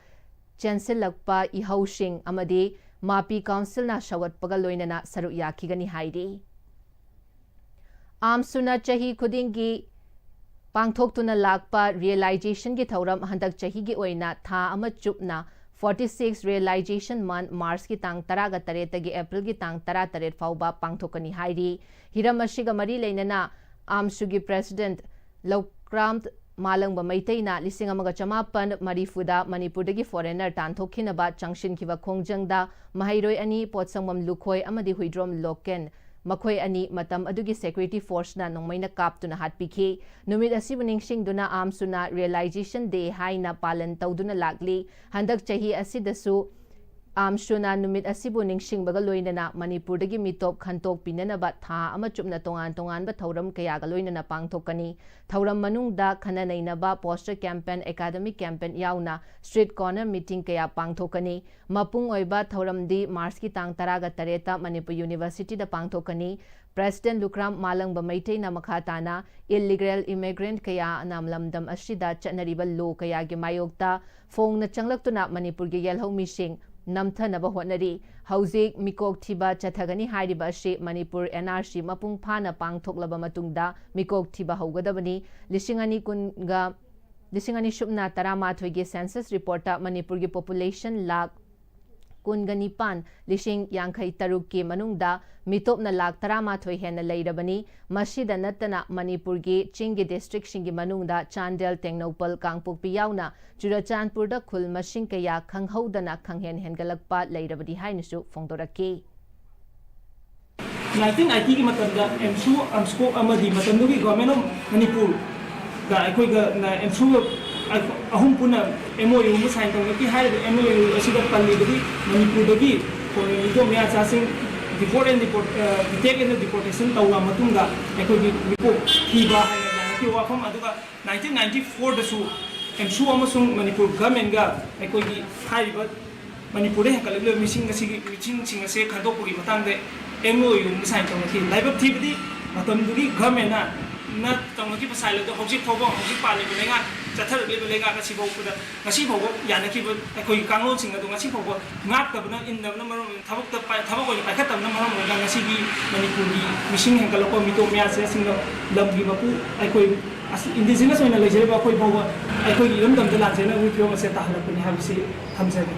ꯆꯦꯟꯁꯤꯜꯂꯛꯄ ꯏꯍꯧꯁꯤꯡ ꯑꯃꯗꯤ ꯃꯥꯄꯤ Councilꯅ ꯁꯧꯒꯠꯄꯒ ꯂꯣꯏꯅꯅ ꯁꯔꯨꯛ ꯌꯥꯈꯤꯒꯅꯤ ꯍꯥꯏꯔꯤ꯫ AMSUꯅ ꯆꯍꯤ ꯈꯨꯗꯤꯡꯒꯤ ꯄꯥꯡꯊꯣꯛꯇꯨꯅ ꯂꯥꯛꯄ realizationꯒꯤ ꯊꯧꯔꯝ ꯍꯟꯗꯛ ꯆꯍꯤꯒꯤ ꯑꯣꯏꯅ ꯊꯥ ꯑꯃ ꯆꯨꯞꯅ forty six realization month, Marchꯀꯤ ꯇꯥꯡ ꯇꯔꯥꯒ ꯇꯔꯦꯠꯇꯒꯤ Aprilꯒꯤ ꯇꯥꯡ ꯇꯔꯥꯇꯔꯦꯠ ꯐꯥꯎꯕ ꯄꯥꯡꯊꯣꯛꯀꯅꯤ ꯍꯥꯏꯔꯤ꯫ ꯍꯤꯔꯝ ꯑꯁꯤꯒ ꯃꯔꯤ ꯂꯩꯅꯅ AMSUꯒꯤ President ꯂꯧꯀ꯭ꯔꯥꯝ ꯃꯥꯂꯪꯕ ꯃꯩꯇꯩꯅ ꯂꯤꯁꯤꯡ ꯑꯃꯒ ꯆꯃꯥꯄꯟ ꯃꯔꯤꯐꯨꯗ ꯃꯅꯤꯄꯨꯔꯗꯒꯤ foreigner ꯇꯥꯟꯊꯣꯛꯈꯤꯅꯕ ꯆꯪꯁꯤꯟꯈꯤꯕ ꯈꯣꯡꯖꯪꯗ ꯃꯍꯩꯔꯣꯏ ꯑꯅꯤ, ꯄꯣꯠꯁꯪꯕꯝ ꯂꯨꯈꯣꯏ ꯑꯃꯗꯤ ꯍꯨꯏꯗ꯭ꯔꯣꯝ ꯂꯣꯀꯦꯟ, ꯃꯈꯣꯏ ꯑꯅꯤ ꯃꯇꯝ ꯑꯗꯨꯒꯤ security forceꯅ ꯅꯣꯡꯃꯩꯅ ꯀꯥꯞꯇꯨꯅ ꯍꯥꯠꯄꯤꯈꯤ꯫ ꯅꯨꯃꯤꯠ ꯑꯁꯤꯕꯨ ꯅꯤꯡꯁꯤꯡꯗꯨꯅ AMSUꯅ Realization Day ꯍꯥꯏꯅ ꯄꯥꯂꯟ ꯇꯧꯗꯨꯅ ꯂꯥꯛꯂꯤ꯫ ꯍꯟꯗꯛ ꯆꯍꯤ ꯑꯁꯤꯗꯁꯨ ꯑꯥꯝꯁꯨꯅ ꯅꯨꯃꯤꯠ ꯑꯁꯤꯕꯨ ꯅꯤꯡꯁꯤꯡꯕꯒ ꯂꯣꯏꯅꯅ ꯃꯅꯤꯄꯨꯔꯗꯒꯤ ꯃꯤꯇꯣꯞ ꯈꯟꯇꯣꯛꯄꯤꯅꯅꯕ ꯊꯥ ꯑꯃ ꯆꯨꯞꯅ ꯇꯣꯉꯥꯟ ꯇꯣꯉꯥꯟꯕ ꯊꯧꯔꯝ ꯀꯌꯥꯒ ꯂꯣꯏꯅꯅ ꯄꯥꯡꯊꯣꯛꯀꯅꯤ꯫ ꯊꯧꯔꯝ ꯃꯅꯨꯡꯗ ꯈꯟꯅ ꯅꯩꯅꯕ, poster campaign, academic campaign ꯌꯥꯎꯅ street corner meeting ꯀꯌꯥ ꯄꯥꯡꯊꯣꯛꯀꯅꯤ꯫ ꯃꯄꯨꯡ ꯑꯣꯏꯕ ꯊꯧꯔꯝꯗꯤ ꯃꯥꯔꯆꯀꯤ ꯇꯥꯡ ꯇꯔꯥꯒ ꯇꯔꯦꯠꯇ ꯃꯅꯤꯄꯨꯔ ꯌꯨꯅꯤꯚꯔꯁꯤꯇꯤꯗ ꯄꯥꯡꯊꯣꯛꯀꯅꯤ꯫ President ꯂꯨꯈ꯭ꯔꯥꯝ ꯃꯥꯂꯪꯕ ꯃꯩꯇꯩꯅ ꯃꯈꯥ ꯇꯥꯅ illegal immigrant ꯀꯌꯥꯅ ꯂꯝꯗꯝ ꯑꯁꯤꯗ ꯆꯠꯅꯔꯤꯕ law ꯀꯌꯥꯒꯤ ꯃꯥꯌꯣꯛꯇ ꯐꯣꯡꯅ ꯆꯪꯂꯛꯇꯨꯅ ꯃꯅꯤꯄꯨꯔꯒꯤ ꯌꯦꯜꯍꯧꯃꯤꯁꯤꯡ ꯅꯝꯊꯅꯕ ꯍꯣꯠꯅꯔꯤ꯫ ꯍꯧꯖꯤꯛ ꯃꯤꯀꯣꯛ ꯊꯤꯕ ꯆꯠꯊꯒꯅꯤ ꯍꯥꯏꯔꯤꯕ ꯑꯁꯤ ꯃꯅꯤꯄꯨꯔ N R C ꯃꯄꯨꯡ ꯐꯥꯅ ꯄꯥꯡꯊꯣꯛꯂꯕ ꯃꯇꯨꯡꯗ ꯃꯤꯀꯣꯛ ꯊꯤꯕ ꯍꯧꯒꯗꯕꯅꯤ꯫ ꯂꯤꯁꯤꯡ ꯑꯅꯤ ꯀꯨꯟꯒ, ꯂꯤꯁꯤꯡ ꯑꯅꯤ ꯁꯨꯞꯅ ꯇꯔꯥꯃꯥꯊꯣꯏꯒꯤ census reportꯇ ꯃꯅꯤꯄꯨꯔꯒꯤ population ꯂꯥꯈ ꯀꯨꯟꯒ ꯅꯤꯄꯥꯟ ꯂꯤꯁꯤꯡ ꯌꯥꯡꯈꯩ ꯇꯔꯨꯛꯀꯤ ꯃꯅꯨꯡꯗ ꯃꯤꯇꯣꯞꯅ ꯂꯥꯈ ꯇꯔꯥꯃꯥꯊꯣꯏ ꯍꯦꯟꯅ ꯂꯩꯔꯕꯅꯤ꯫ ꯃꯁꯤꯗ ꯅꯠꯇꯅ ꯃꯅꯤꯄꯨꯔꯒꯤ ꯆꯤꯡꯒꯤ districtꯁꯤꯡꯒꯤ ꯃꯅꯨꯡꯗ ꯆꯥꯟꯗꯦꯜ, ꯇꯦꯡꯅꯧꯄꯜ, ꯀꯥꯡꯄꯣꯛꯄꯤ ꯌꯥꯎꯅ ꯆꯨꯔꯆꯥꯟꯄꯨꯔꯗ ꯈꯨꯜ ꯃꯁꯤꯡ ꯀꯌꯥ ꯈꯪꯍꯧꯗꯅ ꯈꯪꯍꯦꯟ ꯍꯦꯟꯒꯠꯂꯛꯄ ꯂꯩꯔꯕꯗꯤ ꯍꯥꯏꯅꯁꯨ ꯐꯣꯡꯗꯣꯔꯛꯈꯤ꯫ ꯅꯥꯏꯟꯇꯤꯟ ꯑꯥꯏꯇꯤꯒꯤ ꯃꯇꯝꯗ ꯑꯦꯝꯁꯨ, ꯑꯝꯁꯀꯣꯛ ꯑꯃꯗꯤ ꯃꯇꯝꯗꯨꯒꯤ Government of ꯃꯅꯤꯄꯨꯔꯒ ꯑꯩꯈꯣꯏꯒ ꯑꯦꯝꯁꯨꯒ ꯑꯍꯨꯝ ꯄꯨꯟꯅ M O U ꯑꯃ sign ꯇꯧꯅꯈꯤ꯫ ꯍꯥꯏꯔꯤꯕ M O U ꯑꯁꯤꯗ ꯄꯜꯂꯤꯕꯗꯤ ꯃꯅꯤꯄꯨꯔꯗꯒꯤ ꯃꯤꯇꯣꯞ ꯃꯤꯌꯥꯆꯥꯁꯤꯡ deport and deport, detect and deportation ꯇꯧꯔꯕ ꯃꯇꯨꯡꯗ ꯑꯩꯈꯣꯏꯒꯤ ꯃꯤꯀꯣꯛ ꯊꯤꯕ ꯍꯥꯏꯅ ꯌꯥꯅꯈꯤꯕ ꯋꯥꯐꯝ, ꯑꯗꯨꯒ ꯅꯥꯏꯟꯇꯤꯟ ꯅꯥꯏꯟꯇꯤ ꯐꯣꯔꯗꯁꯨ ꯑꯦꯝꯁꯨ ꯑꯃꯁꯨꯡ ꯃꯅꯤꯄꯨꯔ governmentꯒ ꯑꯩꯈꯣꯏꯒꯤ ꯍꯥꯏꯔꯤꯕ ꯃꯅꯤꯄꯨꯔꯗ ꯍꯦꯟꯒꯠꯂꯛꯂꯤꯕ ꯃꯤꯁꯤꯡ ꯑꯁꯤꯒꯤ, ꯃꯤꯁꯤꯡꯁꯤꯡ ꯑꯁꯦ ꯈꯟꯗꯣꯛꯄꯒꯤ ꯃꯇꯥꯡꯗ M O U ꯑꯃ sign ꯇꯧꯅꯈꯤ꯫ ꯂꯥꯏꯕꯛ ꯊꯤꯕꯗꯤ ꯃꯇꯝꯗꯨꯒꯤ governmentꯅ ꯇꯧꯅꯈꯤꯕ sign ꯑꯗꯨ ꯍꯧꯖꯤꯛ ꯐꯥꯎꯕ, ꯍꯧꯖꯤꯛ ꯄꯥꯜꯂꯤꯕ ꯂꯩꯉꯥꯛ, ꯆꯠꯊꯔꯛꯂꯤꯕ ꯂꯩꯉꯥꯛ ꯑꯁꯤ ꯐꯥꯎꯕꯗ, ꯉꯁꯤ ꯐꯥꯎꯕ ꯌꯥꯅꯈꯤꯕ ꯑꯩꯈꯣꯏꯒꯤ ꯀꯥꯡꯂꯣꯟꯁꯤꯡ ꯑꯗꯨ ꯉꯁꯤ ꯐꯥꯎꯕ ꯉꯥꯛꯇꯕꯅ, ꯏꯟꯗꯕꯅ ꯃꯔꯝ ꯑꯣꯏꯅ, ꯊꯕꯛꯇ ꯄꯥꯏ-, ꯊꯕꯛ ꯑꯣꯏꯅ ꯄꯥꯏꯈꯠꯇꯕꯅ ꯃꯔꯝ ꯑꯣꯏꯔꯒ ꯉꯁꯤꯒꯤ ꯃꯅꯤꯄꯨꯔꯒꯤ ꯃꯤꯁꯤꯡ ꯍꯦꯟꯒꯠꯂꯛꯄ, ꯃꯤꯇꯣꯞ ꯃꯌꯥꯁꯦ ꯑꯁꯤꯅ ꯂꯝꯒꯤ ꯃꯄꯨ ꯑꯩꯈꯣꯏ ꯑꯁ indigenous ꯑꯣꯏꯅ ꯂꯩꯖꯔꯤꯕ ꯑꯩꯈꯣꯏ ꯐꯥꯎꯕ ꯑꯩꯈꯣꯏꯒꯤ ꯏꯔꯝꯗꯝꯗ ꯂꯥꯟꯖꯦꯟꯅꯕꯒꯤ ꯐꯤꯕꯝ ꯑꯁꯦ ꯇꯥꯍꯜꯂꯛꯄꯅꯤ ꯍꯥꯏꯕꯁꯤ ꯊꯝꯖꯒꯦ꯫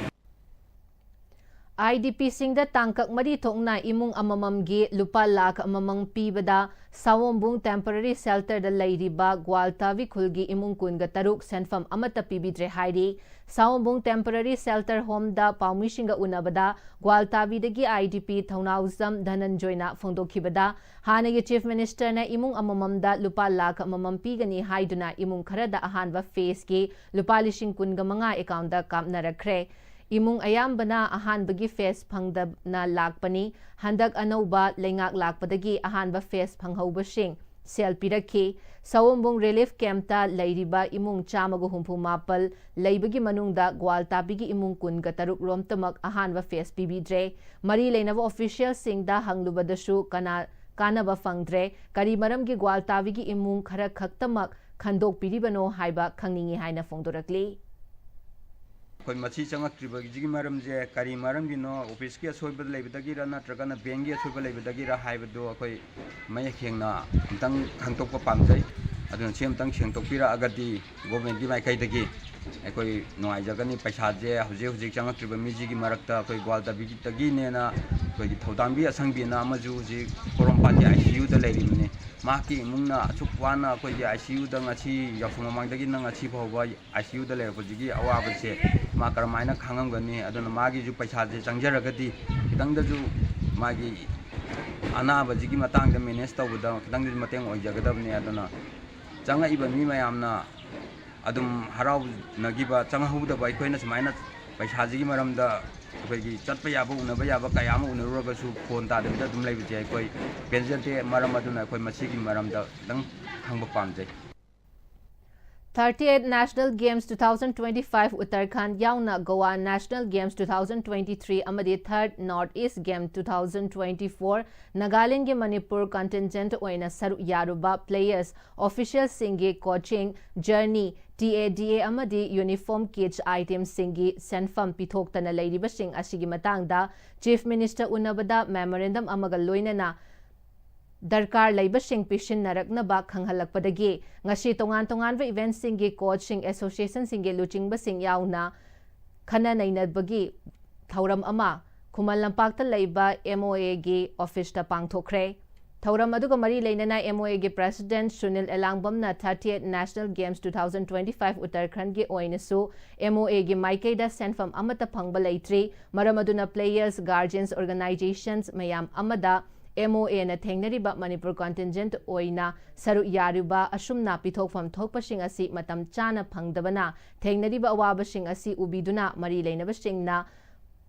IDPꯁꯤꯡꯗ ꯇꯥꯡꯀꯛ ꯃꯔꯤ ꯊꯣꯛꯅ ꯏꯃꯨꯡ ꯑꯃꯃꯝꯒꯤ ꯂꯨꯄꯥ ꯂꯥꯈ ꯑꯃꯃꯝ ꯄꯤꯕꯗ ꯁꯥꯋꯣꯝꯕꯨꯡ temporary shelterꯗ ꯂꯩꯔꯤꯕ ꯒ꯭ꯋꯥꯜꯇꯥꯕꯤ ꯈꯨꯜꯒꯤ ꯏꯃꯨꯡ ꯀꯨꯟꯒ ꯇꯔꯨꯛ ꯁꯦꯟꯐꯝ ꯑꯃꯠꯇ ꯄꯤꯕꯤꯗ꯭ꯔꯦ ꯍꯥꯏꯔꯤ꯫ ꯁꯥꯋꯣꯝꯕꯨꯡ temporary shelter homeꯗ ꯄꯥꯎꯃꯤꯁꯤꯡꯒ ꯎꯅꯕꯗ ꯒ꯭ꯋꯥꯜꯇꯥꯕꯤꯗꯒꯤ IDP ꯊꯧꯅꯥꯎꯖꯝ ꯙꯅꯟꯖꯣꯏꯅ ꯐꯣꯡꯗꯣꯛꯈꯤꯕꯗ, ꯍꯥꯟꯅꯒꯤ Chief Ministerꯅ ꯏꯃꯨꯡ ꯑꯃꯃꯝꯗ ꯂꯨꯄꯥ ꯂꯥꯈ ꯑꯃꯃꯝ ꯄꯤꯒꯅꯤ ꯍꯥꯏꯗꯨꯅ ꯏꯃꯨꯡ ꯈꯔꯗ ꯑꯍꯥꯟꯕ phaseꯀꯤ ꯂꯨꯄꯥ ꯂꯤꯁꯤꯡ ꯀꯨꯟꯒ ꯃꯉꯥ accountꯗ ꯀꯥꯞꯅꯔꯛꯈ꯭ꯔꯦ꯫ ꯏꯃꯨꯡ ꯑꯌꯥꯝꯕꯅ ꯑꯍꯥꯟꯕꯒꯤ ꯐꯦꯁ ꯐꯪꯗꯅ ꯂꯥꯛꯄꯅꯤ꯫ ꯍꯟꯗꯛ ꯑꯅꯧꯕ ꯂꯩꯉꯥꯛ ꯂꯥꯛꯄꯗꯒꯤ ꯑꯍꯥꯟꯕ ꯐꯦꯁ ꯐꯪꯍꯧꯕꯁꯤꯡ ꯁꯦꯜ ꯄꯤꯔꯛꯈꯤ꯫ ꯁꯑꯣꯝꯕꯨꯡ ꯔꯤꯂꯤꯐ ꯀꯦꯝꯞꯇ ꯂꯩꯔꯤꯕ ꯏꯃꯨꯡ ꯆꯥꯝꯃꯒ ꯍꯨꯝꯐꯨ ꯃꯥꯄꯜ ꯂꯩꯕꯒꯤ ꯃꯅꯨꯡꯗ ꯒ꯭ꯋꯥꯜꯇꯥꯕꯤꯒꯤ ꯏꯃꯨꯡ ꯀꯨꯟꯒ ꯇꯔꯨꯛ ꯔꯣꯝꯇꯃꯛ ꯑꯍꯥꯟꯕ ꯐꯦꯁ ꯄꯤꯕꯤꯗ꯭ꯔꯦ꯫ ꯃꯔꯤ ꯂꯩꯅꯕ ꯑꯣꯐꯤꯁꯤꯌꯦꯜꯁꯤꯡꯗ ꯍꯪꯂꯨꯕꯗꯁꯨ ꯀꯅꯥ ꯀꯥꯟꯅꯕ ꯐꯪꯗ꯭ꯔꯦ꯫ ꯀꯔꯤ ꯃꯔꯝꯒꯤ ꯒ꯭ꯋꯥꯜꯇꯥꯕꯤꯒꯤ ꯏꯃꯨꯡ ꯈꯔ ꯈꯛꯇꯃꯛ ꯈꯟꯗꯣꯛꯄꯤꯔꯤꯕꯅꯣ ꯍꯥꯏꯕ ꯈꯪꯅꯤꯡꯏ ꯍꯥꯏꯅ ꯐꯣꯡꯗꯣꯔꯛꯂꯤ꯫ ꯑꯩꯈꯣꯏ ꯃꯁꯤ ꯆꯪꯉꯛꯇ꯭ꯔꯤꯕꯒꯤꯁꯤꯒꯤ ꯃꯔꯝꯁꯦ ꯀꯔꯤ ꯃꯔꯝꯒꯤꯅꯣ, ꯑꯣꯐꯤꯁꯀꯤ ꯑꯁꯣꯏꯕ ꯂꯩꯕꯗꯒꯤꯔ ꯅꯠꯇ꯭ꯔꯒꯅ ꯕꯦꯡꯒꯤ ꯑꯁꯣꯏꯕ ꯂꯩꯕꯗꯒꯤꯔ ꯍꯥꯏꯕꯗꯣ ꯑꯩꯈꯣꯏ ꯃꯌꯦꯛ ꯁꯦꯡꯅ ꯑꯝꯇꯪ ꯈꯪꯗꯣꯛꯄ ꯄꯥꯝꯖꯩ꯫ ꯑꯗꯨꯅ ꯁꯤ ꯑꯝꯇꯪ ꯁꯦꯡꯗꯣꯛꯄꯤꯔꯛꯑꯒꯗꯤ ꯒꯣꯔꯃꯦꯟꯒꯤ ꯃꯥꯏꯀꯩꯗꯒꯤ ꯑꯩꯈꯣꯏ ꯅꯨꯡꯉꯥꯏꯖꯒꯅꯤ꯫ ꯄꯩꯁꯥꯁꯦ ꯍꯧꯖꯤꯛ ꯍꯧꯖꯤꯛ ꯆꯪꯉꯛꯇ꯭ꯔꯤꯕ ꯃꯤꯁꯤꯒꯤ ꯃꯔꯛꯇ ꯑꯩꯈꯣꯏ ꯒ꯭ꯋꯥꯜꯇꯥꯕꯤꯗꯒꯤꯅꯦꯅ ꯑꯩꯈꯣꯏꯒꯤ ꯊꯧꯗꯥꯝꯕꯤ ꯑꯁꯪꯕꯤꯅ ꯑꯃꯁꯨ ꯍꯧꯖꯤꯛ ꯄꯣꯔꯣꯝꯄꯥꯠꯀꯤ ꯑꯥꯏ ꯁꯤ ꯌꯨꯗ ꯂꯩꯔꯤꯕꯅꯤ꯫ ꯃꯍꯥꯛꯀꯤ ꯏꯃꯨꯡꯅ ꯑꯁꯨꯛ ꯋꯥꯅ ꯑꯩꯈꯣꯏꯒꯤ ꯑꯥꯏ ꯁꯤ ꯌꯨꯗ ꯉꯁꯤ ꯌꯥꯎꯁꯪ ꯃꯃꯥꯡꯗꯒꯤꯅ ꯉꯁꯤ ꯐꯥꯎꯕ ꯑꯥꯏ ꯁꯤ ꯌꯨꯗ ꯂꯩꯔꯛꯄꯁꯤꯒꯤ ꯑꯋꯥꯕꯁꯦ ꯃꯥ ꯀꯔꯝꯍꯥꯏꯅ ꯈꯥꯡꯉꯝꯒꯅꯤ? ꯑꯗꯨꯅ ꯃꯥꯒꯤꯁꯨ ꯄꯩꯁꯥꯁꯦ ꯆꯪꯖꯔꯒꯗꯤ ꯈꯤꯇꯪꯗꯁꯨ ꯃꯥꯒꯤ ꯑꯅꯥꯕꯁꯤꯒꯤ ꯃꯇꯥꯡꯗ ꯃꯦꯅꯦꯖ ꯇꯧꯕꯗ ꯈꯤꯇꯪꯗꯁꯨ ꯃꯇꯦꯡ ꯑꯣꯏꯖꯒꯗꯕꯅꯤ꯫ ꯑꯗꯨꯅ ꯆꯪꯉꯛꯏꯕ ꯃꯤ ꯃꯌꯥꯝꯅ ꯑꯗꯨꯝ ꯍꯔꯥꯎꯅꯈꯤꯕ, ꯆꯪꯍꯧꯗꯕ ꯑꯩꯈꯣꯏꯅ ꯁꯨꯃꯥꯏꯅ ꯄꯩꯁꯥꯁꯤꯒꯤ ꯃꯔꯝꯗ ꯑꯩꯈꯣꯏꯒꯤ ꯆꯠꯄ ꯌꯥꯕ, ꯎꯅꯕ ꯌꯥꯕ ꯀꯌꯥ ꯑꯃ ꯎꯅꯔꯨꯔꯒꯁꯨ ꯐꯣꯟ ꯇꯥꯗꯕꯤꯗ ꯑꯗꯨꯝ ꯂꯩꯕꯁꯦ ꯑꯩꯈꯣꯏ ꯄꯦꯟꯖꯗꯦ꯫ ꯃꯔꯝ ꯑꯗꯨꯅ ꯑꯩꯈꯣꯏ ꯃꯁꯤꯒꯤ ꯃꯔꯝꯗ ꯈꯤꯇꯪ ꯈꯪꯕ ꯄꯥꯝꯖꯩ꯫ Thirty-eight National Games two thousand twenty-five Uttarakhand ꯌꯥꯎꯅ Goa National Games two thousand twenty-three ꯑꯃꯗꯤ Third North East Game two thousand twenty-four ꯅꯥꯒꯥꯂꯦꯟꯒꯤ Manipur contingent ꯑꯣꯏꯅ ꯁꯔꯨꯛ ꯌꯥꯔꯨꯕ players, officialꯁꯤꯡꯒꯤ coaching, jersey, T A D A ꯑꯃꯗꯤ uniform kits itemꯁꯤꯡꯒꯤ ꯁꯦꯟꯐꯝ ꯄꯤꯊꯣꯛꯇꯅ ꯂꯩꯔꯤꯕꯁꯤꯡ ꯑꯁꯤꯒꯤ ꯃꯇꯥꯡꯗ Chief Minister ꯎꯅꯕꯗ memorandum ꯑꯃꯒ ꯂꯣꯏꯅꯅ ꯗꯔꯀꯥꯔ ꯂꯩꯕꯁꯤꯡ ꯄꯤꯁꯤꯟꯅꯔꯛꯅꯕ ꯈꯪꯍꯜꯂꯛꯄꯗꯒꯤ ꯉꯁꯤ ꯇꯣꯉꯥꯟ ꯇꯣꯉꯥꯟꯕ eventꯁꯤꯡꯒꯤ coachꯁꯤꯡ, associationꯁꯤꯡꯒꯤ ꯂꯨꯆꯤꯡꯕꯁꯤꯡ ꯌꯥꯎꯅ ꯈꯟꯅ ꯅꯩꯅꯕꯒꯤ ꯊꯧꯔꯝ ꯑꯃ ꯈꯨꯃꯟ ꯂꯝꯄꯥꯛꯇ ꯂꯩꯕ M O Aꯒꯤ officeꯇ ꯄꯥꯡꯊꯣꯛꯈ꯭ꯔꯦ꯫ ꯊꯧꯔꯝ ꯑꯗꯨꯒ ꯃꯔꯤ ꯂꯩꯅꯅ M O Aꯒꯤ President Sunil ꯑꯦꯂꯥꯡꯕꯝꯅ thirty-eight National Games two thousand twenty-five Uttarakhandꯒꯤ ꯑꯣꯏꯅꯁꯨ M O Aꯒꯤ ꯃꯥꯏꯀꯩꯗ ꯁꯦꯟꯐꯝ ꯑꯃꯠꯇ ꯐꯪꯕ ꯂꯩꯇ꯭ꯔꯤ꯫ ꯃꯔꯝ ꯑꯗꯨꯅ players, guardians, organizations ꯃꯌꯥꯝ ꯑꯃꯗ MOAꯅ ꯊꯦꯡꯅꯔꯤꯕ ꯃꯅꯤꯄꯨꯔ contingent ꯑꯣꯏꯅ ꯁꯔꯨꯛ ꯌꯥꯔꯤꯕ ꯑꯁꯨꯝꯅ ꯄꯤꯊꯣꯛꯐꯝ ꯊꯣꯛꯄꯁꯤꯡ ꯑꯁꯤ ꯃꯇꯝ ꯆꯥꯅ ꯐꯪꯗꯕꯅ ꯊꯦꯡꯅꯔꯤꯕ ꯑꯋꯥꯕꯁꯤꯡ ꯑꯁꯤ ꯎꯕꯤꯗꯨꯅ ꯃꯔꯤ ꯂꯩꯅꯕꯁꯤꯡꯅ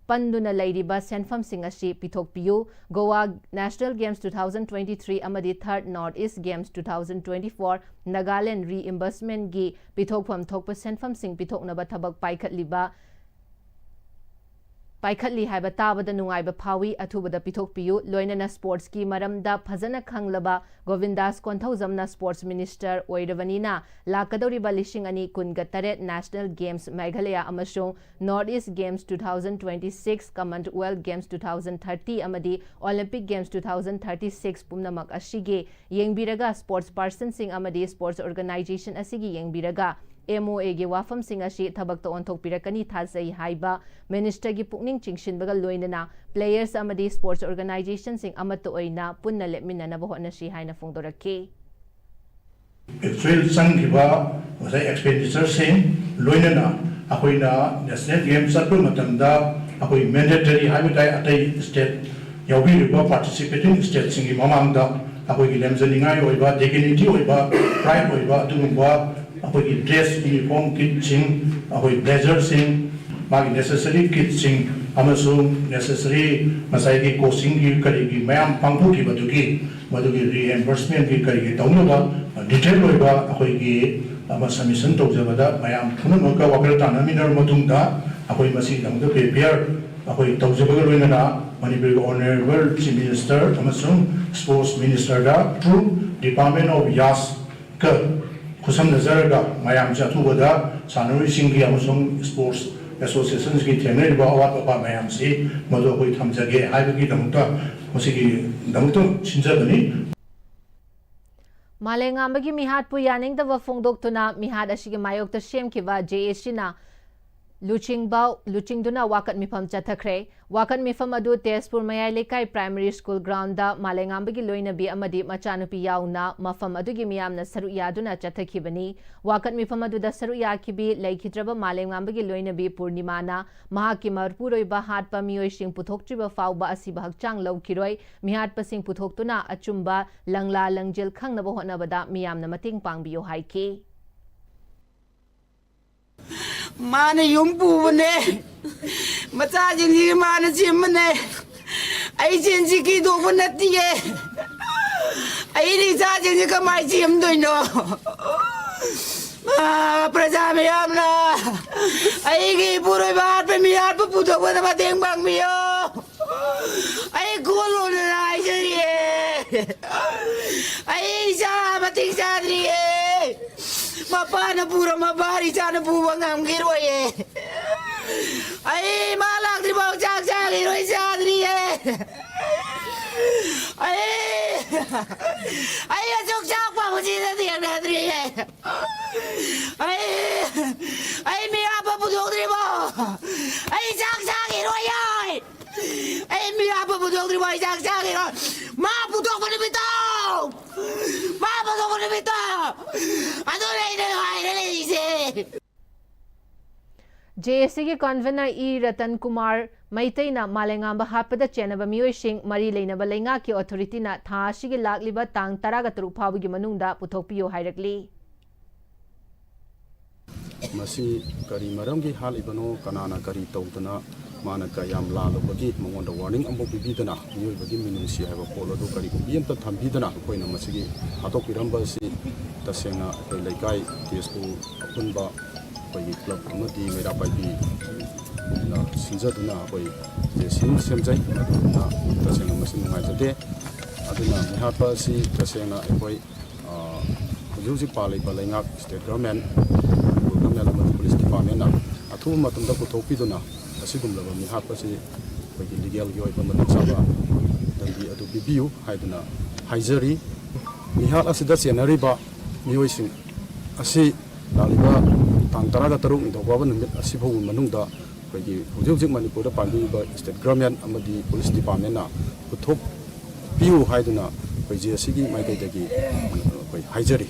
ꯄꯟꯗꯨꯅ ꯂꯩꯔꯤꯕ ꯁꯦꯟꯐꯝꯁꯤꯡ ꯑꯁꯤ ꯄꯤꯊꯣꯛꯄꯤꯌꯨ꯫ Goa National Games two thousand twenty-three ꯑꯃꯗꯤ Third North East Games two thousand twenty-four, Nagaland reimbursementꯒꯤ ꯄꯤꯊꯣꯛꯐꯝ ꯊꯣꯛꯄ ꯁꯦꯟꯐꯝꯁꯤꯡ ꯄꯤꯊꯣꯛꯅꯕ ꯊꯕꯛ ꯄꯥꯏꯈꯠꯂꯤꯕ ꯄꯥꯏꯈꯠꯂꯤ ꯍꯥꯏꯕ ꯇꯥꯕꯗ ꯅꯨꯡꯉꯥꯏꯕ ꯐꯥꯎꯏ꯫ ꯑꯊꯨꯕꯗ ꯄꯤꯊꯣꯛꯄꯤꯌꯨ꯫ ꯂꯣꯏꯅꯅ sportsꯀꯤ ꯃꯔꯝꯗ ꯐꯖꯅ ꯈꯪꯂꯕ ꯒꯣꯕꯤꯟꯗꯥꯁ ꯀꯣꯟꯊꯧꯖꯝꯅ sports minister ꯑꯣꯏꯔꯕꯅꯤꯅ ꯂꯥꯛꯀꯗꯧꯔꯤꯕ ꯂꯤꯁꯤꯡ ꯑꯅꯤ ꯀꯨꯟꯒ ꯇꯔꯦꯠ National Games Meghalaya ꯑꯃꯁꯨꯡ North East Games two thousand twenty-six, Commonwealth Games two thousand thirty ꯑꯃꯗꯤ Olympic Games two thousand thirty-six ꯄꯨꯝꯅꯃꯛ ꯑꯁꯤꯒꯤ ꯌꯦꯡꯕꯤꯔꯒ sports personꯁꯤꯡ ꯑꯃꯗꯤ sports organization ꯑꯁꯤꯒꯤ ꯌꯦꯡꯕꯤꯔꯒ MOAꯒꯤ ꯋꯥꯐꯝꯁꯤꯡ ꯑꯁꯤ ꯊꯕꯛꯇ ꯑꯣꯟꯊꯣꯛꯄꯤꯔꯛꯀꯅꯤ ꯊꯥꯖꯩ ꯍꯥꯏꯕ ministerꯒꯤ ꯄꯨꯛꯅꯤꯡ ꯆꯤꯡꯁꯤꯟꯕꯒ ꯂꯣꯏꯅꯅ players ꯑꯃꯗꯤ sports organizationꯁꯤꯡ ꯑꯃꯠꯇ ꯑꯣꯏꯅ ꯄꯨꯟꯅ ꯂꯦꯞꯃꯤꯟꯅꯅꯕ ꯍꯣꯠꯅꯁꯤ ꯍꯥꯏꯅ ꯐꯣꯡꯗꯣꯔꯛꯈꯤ꯫ Actual ꯆꯪꯈꯤꯕ ꯉꯁꯥꯏ expenditureꯁꯤꯡ ꯂꯣꯏꯅꯅ ꯑꯩꯈꯣꯏꯅ National Games ꯆꯠꯄ ꯃꯇꯝꯗ ꯑꯩꯈꯣꯏ mandatory ꯍꯥꯏꯕ ꯇꯥꯏ, ꯑꯇꯩ state ꯌꯥꯎꯕꯤꯔꯤꯕ participating stateꯁꯤꯡꯒꯤ ꯃꯃꯥꯡꯗ ꯑꯩꯈꯣꯏꯒꯤ ꯂꯦꯝꯖꯅꯤꯡꯉꯥꯏ ꯑꯣꯏꯕ, dignity ꯑꯣꯏꯕ, pride ꯑꯣꯏꯕ ꯑꯗꯨꯒꯨꯝꯕ ꯑꯩꯈꯣꯏꯒꯤ dress, uniform kitꯁꯤꯡ, ꯑꯩꯈꯣꯏ blazerꯁꯤꯡ, ꯃꯥꯒꯤ necessary kitꯁꯤꯡ ꯑꯃꯁꯨꯡ necessary ꯉꯁꯥꯏꯒꯤ coachingꯒꯤ ꯀꯔꯤꯒꯤ ꯃꯌꯥꯝ ꯄꯥꯡꯊꯣꯛꯈꯤꯕꯗꯨꯒꯤ ꯃꯗꯨꯒꯤ reimbursementꯀꯤ ꯀꯔꯤꯒꯤ ꯇꯧꯅꯕ detail ꯑꯣꯏꯕ ꯑꯩꯈꯣꯏꯒꯤ ꯑꯃ submission ꯇꯧꯖꯕꯗ ꯃꯌꯥꯝ ꯄꯨꯝꯅꯃꯛꯀ ꯋꯥꯈꯜ ꯇꯥꯟꯅꯃꯤꯟꯅꯔꯕ ꯃꯇꯨꯡꯗ ꯑꯩꯈꯣꯏ ꯃꯁꯤꯒꯤꯗꯃꯛꯇ prepare ꯑꯩꯈꯣꯏ ꯇꯧꯖꯕꯒ ꯂꯣꯏꯅꯅ ꯃꯅꯤꯄꯨꯔꯒꯤ Honourable Chief Minister ꯑꯃꯁꯨꯡ Sports Ministerꯗ through Department of Yasꯀ ꯈꯨꯠꯁꯝꯅꯖꯔꯒ ꯃꯌꯥꯝꯁꯦ ꯑꯊꯨꯕꯗ ꯁꯥꯟꯅꯔꯣꯏꯁꯤꯡꯒꯤ ꯑꯃꯁꯨꯡ sports associationsꯀꯤ ꯊꯦꯡꯅꯔꯤꯕ ꯑꯋꯥꯠ ꯑꯄꯥ ꯃꯌꯥꯝꯁꯤ ꯃꯗꯨ ꯑꯩꯈꯣꯏ ꯊꯝꯖꯒꯦ ꯍꯥꯏꯕꯒꯤꯗꯃꯛꯇ ꯃꯁꯤꯒꯤꯗꯃꯛꯇ ꯁꯤꯟꯖꯕꯅꯤ꯫ ꯃꯥꯂꯦꯝꯉꯥꯟꯕꯒꯤ ꯃꯤꯍꯥꯠꯄꯨ ꯌꯥꯅꯤꯡꯗꯕ ꯐꯣꯡꯗꯣꯛꯇꯨꯅ ꯃꯤꯍꯥꯠ ꯑꯁꯤꯒꯤ ꯃꯥꯌꯣꯛꯇ ꯁꯦꯝꯈꯤꯕ JACꯅ ꯂꯨꯆꯤꯡꯕ ꯂꯨꯆꯤꯡꯗꯨꯅ ꯋꯥꯀꯠ ꯃꯤꯐꯝ ꯆꯠꯊꯈ꯭ꯔꯦ꯫ ꯋꯥꯀꯠ ꯃꯤꯐꯝ ꯑꯗꯨ ꯇꯦꯖꯄꯨꯔ ꯃꯌꯥꯏ ꯂꯩꯀꯥꯏ ꯄ꯭ꯔꯥꯏꯃꯔꯤ ꯁ꯭ꯀꯨꯜ ꯒ꯭ꯔꯥꯎꯟꯗ ꯃꯥꯂꯦꯉꯥꯝꯕꯒꯤ ꯂꯣꯏꯅꯕꯤ ꯑꯃꯗꯤ ꯃꯆꯥꯅꯨꯄꯤ ꯌꯥꯎꯅ ꯃꯐꯝ ꯑꯗꯨꯒꯤ ꯃꯤꯌꯥꯝꯅ ꯁꯔꯨꯛ ꯌꯥꯗꯨꯅ ꯆꯠꯊꯈꯤꯕꯅꯤ꯫ ꯋꯥꯀꯠ ꯃꯤꯐꯝ ꯑꯗꯨꯗ ꯁꯔꯨꯛ ꯌꯥꯈꯤꯕꯤ ꯂꯩꯈꯤꯗ꯭ꯔꯕ ꯃꯥꯂꯦꯉꯥꯝꯕꯒꯤ ꯂꯣꯏꯅꯕꯤ ꯄꯨꯔꯅꯤꯃꯥꯅ ꯃꯍꯥꯛꯀꯤ ꯃꯄꯨꯔꯣꯏꯕ ꯍꯥꯠꯄ ꯃꯤꯑꯣꯏꯁꯤꯡ ꯄꯨꯊꯣꯛꯇ꯭ꯔꯤꯕ ꯐꯥꯎꯕ ꯑꯁꯤꯕ ꯍꯛꯆꯥꯡ ꯂꯧꯈꯤꯔꯣꯏ, ꯃꯤꯍꯥꯠꯄꯁꯤꯡ ꯄꯨꯊꯣꯛꯇꯨꯅ ꯑꯆꯨꯝꯕ ꯂꯪꯂꯥ ꯂꯪꯖꯦꯜ ꯈꯪꯅꯕ ꯍꯣꯠꯅꯕꯗ ꯃꯤꯌꯥꯝꯅ ꯃꯇꯦꯡ ꯄꯥꯡꯕꯤꯌꯨ ꯍꯥꯏꯈꯤ꯫ ꯃꯥꯅ ꯌꯨꯝ ꯄꯨꯕꯅꯦ, ꯃꯆꯥꯁꯤꯡꯁꯤ ꯃꯥꯅ ꯁꯦꯝꯕꯅꯦ꯫ ꯑꯩ ꯁꯦꯟꯁꯤ ꯀꯤꯗꯣꯛꯄ ꯅꯠꯇꯤꯌꯦ꯫ ꯑꯩꯅ ꯏꯆꯥꯁꯤꯡꯁꯤ ꯀꯃꯥꯏꯅ ꯁꯦꯝꯗꯣꯏꯅꯣ? ꯑꯥ, ꯄ꯭ꯔꯖꯥ ꯃꯌꯥꯝꯅ ꯑꯩꯒꯤ ꯏꯄꯨꯔꯣꯏꯕ ꯍꯥꯠꯄ ꯃꯤ ꯍꯥꯠꯄ ꯄꯨꯊꯣꯛꯄꯗ ꯃꯇꯦꯡ ꯄꯥꯡꯕꯤꯌꯣ꯫ ꯑꯩ ꯀꯣꯜꯂꯣꯟꯅ ꯍꯥꯏꯖꯔꯤꯌꯦ꯫ ꯑꯩ ꯏꯆꯥ ꯃꯇꯤꯛ ꯆꯥꯗ꯭ꯔꯤꯌꯦ꯫ ꯃꯄꯥꯅ ꯄꯨꯔ ꯃꯄꯥ ꯏꯆꯥꯅ ꯄꯨꯕ ꯉꯝꯈꯤꯔꯣꯏꯌꯦ꯫ ꯑꯩ ꯃꯥ ꯂꯥꯛꯇ꯭ꯔꯤꯐꯥꯎ ꯆꯥꯛ ꯆꯥꯈꯤꯔꯣꯏ, ꯆꯥꯗ꯭ꯔꯤꯌꯦ꯫ ꯑꯩ ꯑꯩ ꯑꯁꯨꯛ ꯆꯥꯛ ꯐꯪꯕꯁꯤꯗ ꯊꯦꯡꯅꯗ꯭ꯔꯤꯌꯦ꯫ ꯑꯩ ꯑꯩ ꯃꯤꯔꯥꯠꯄ ꯄꯨꯊꯣꯛꯇ꯭ꯔꯤꯐꯥꯎ ꯑꯩ ꯆꯥꯛ ꯆꯥꯈꯤꯔꯣꯏꯌꯦ꯫ ꯑꯩ ꯃꯤꯔꯥꯠꯄ ꯄꯨꯊꯣꯛꯇ꯭ꯔꯤꯐꯥꯎ ꯑꯩ ꯆꯥꯛ ꯆꯥꯈꯤꯔꯣꯏ꯫ ꯃꯥ ꯄꯨꯊꯣꯛꯄ ꯅꯨꯃꯤꯠꯇꯣ, ꯃꯥ ꯄꯨꯊꯣꯛꯄ ꯅꯨꯃꯤꯠꯇꯣ ꯑꯗꯨꯅ ꯑꯩꯅ ꯉꯥꯏꯔ ꯂꯩꯔꯤꯁꯦ꯫ ꯖꯦ ꯑꯦ ꯁꯤꯒꯤ ꯀꯟꯚꯦꯅꯔ ꯏ ꯔꯇꯟ ꯀꯨꯃꯥꯔ ꯃꯩꯇꯩꯅ ꯃꯥꯂꯦꯉꯥꯝꯕ ꯍꯥꯠꯄꯗ ꯆꯦꯟꯅꯕ ꯃꯤꯑꯣꯏꯁꯤꯡ ꯃꯔꯤ ꯂꯩꯅꯕ ꯂꯩꯉꯥꯛꯀꯤ ꯑꯣꯊꯣꯔꯤꯇꯤꯅ ꯊꯥ ꯑꯁꯤꯒꯤ ꯂꯥꯛꯂꯤꯕ ꯇꯥꯡ ꯇꯔꯥꯒ ꯇꯔꯨꯛ ꯐꯥꯎꯕꯒꯤ ꯃꯅꯨꯡꯗ ꯄꯨꯊꯣꯛꯄꯤꯌꯨ ꯍꯥꯏꯔꯛꯂꯤ꯫ ꯃꯁꯤ ꯀꯔꯤ ꯃꯔꯝꯒꯤ ꯍꯥꯠꯂꯤꯕꯅꯣ, ꯀꯅꯥꯅ ꯀꯔꯤ ꯇꯧꯗꯅ ꯃꯥꯅ ꯀꯌꯥꯝ ꯂꯥꯜꯂꯨꯕꯒꯤ ꯃꯉꯣꯟꯗ ꯋꯥꯔꯅꯤꯡ ꯑꯃꯐꯥꯎ ꯄꯤꯕꯤꯗꯅ ꯃꯤꯑꯣꯏꯕꯒꯤ ꯃꯤꯅꯨꯡꯁꯤ ꯍꯥꯏꯕ ꯄꯣꯠ ꯑꯗꯨ ꯀꯔꯤꯒꯨꯝꯕꯤ ꯑꯝꯇ ꯊꯝꯕꯤꯗꯅ ꯑꯩꯈꯣꯏꯅ ꯃꯁꯤꯒꯤ ꯍꯥꯠꯇꯣꯛꯄꯤꯔꯝꯕ ꯑꯁꯤ ꯇꯁꯦꯡꯅ ꯑꯩꯈꯣꯏ ꯂꯩꯀꯥꯏ ꯇꯦꯖꯄꯨꯔ ꯑꯄꯨꯟꯕ ꯑꯩꯈꯣꯏꯒꯤ ꯀ꯭ꯂꯕ ꯑꯃꯗꯤ ꯃꯩꯔꯥ ꯄꯥꯏꯕꯤꯅ ꯁꯤꯟꯖꯗꯨꯅ ꯑꯩꯈꯣꯏ ꯁꯦꯝ ꯁꯦꯝꯖꯩ꯫ ꯑꯗꯨꯗꯨꯅ ꯇꯁꯦꯡꯅ ꯃꯁꯤ ꯅꯨꯡꯉꯥꯏꯖꯗꯦ꯫ ꯑꯗꯨꯅ ꯃꯤꯍꯥꯠꯄ ꯑꯁꯤ ꯇꯁꯦꯡꯅ ꯑꯩꯈꯣꯏ ꯍꯧꯖꯤꯛ ꯍꯧꯖꯤꯛ ꯄꯥꯜꯂꯤꯕ ꯂꯩꯉꯥꯛ, ꯁ꯭ꯇꯦꯠ ꯒꯚꯔꯟꯃꯦꯟ, ꯃꯅꯤꯄꯨꯔ ꯒꯚꯔꯟꯃꯦꯟ ꯑꯃꯗꯤ ꯄꯨꯂꯤꯁ ꯗꯤꯄꯥꯔꯠꯃꯦꯟꯅ ꯑꯊꯨꯕ ꯃꯇꯝꯗ ꯄꯨꯊꯣꯛꯄꯤꯗꯨꯅ ꯑꯁꯤꯒꯨꯝꯂꯕ ꯃꯤꯍꯥꯠꯄꯁꯤ ꯑꯩꯈꯣꯏꯒꯤ ꯂꯤꯒꯦꯜꯒꯤ ꯑꯣꯏꯕ ꯃꯇꯤꯛ ꯆꯥꯕ ꯗꯟꯗꯤ ꯑꯗꯨ ꯄꯤꯕꯤꯌꯨ ꯍꯥꯏꯗꯨꯅ ꯍꯥꯏꯖꯔꯤ꯫ ꯃꯤꯍꯥꯠ ꯑꯁꯤꯗ ꯆꯦꯟꯅꯔꯤꯕ ꯃꯤꯑꯣꯏꯁꯤꯡ ꯑꯁꯤ ꯂꯥꯛꯂꯤꯕ ꯇꯥꯡ ꯇꯔꯥꯒ ꯇꯔꯨꯛ ꯅꯤꯡꯊꯧꯀꯥꯕ ꯅꯨꯃꯤꯠ ꯑꯁꯤꯐꯥꯎꯕ ꯃꯅꯨꯡꯗ ꯑꯩꯈꯣꯏꯒꯤ ꯍꯧꯖꯤꯛ ꯍꯧꯖꯤꯛ ꯃꯅꯤꯄꯨꯔꯗ ꯄꯥꯟꯕꯤꯔꯤꯕ state government ꯑꯃꯗꯤ police departmentꯅ ꯄꯨꯊꯣꯛꯄꯤꯌꯨ ꯍꯥꯏꯗꯨꯅ ꯑꯩꯈꯣꯏ ꯖꯦ ꯑꯦꯁ ꯁꯤꯒꯤ ꯃꯥꯏꯀꯩꯗꯒꯤ ꯑꯩꯈꯣꯏ ꯍꯥꯏꯖꯔꯤ꯫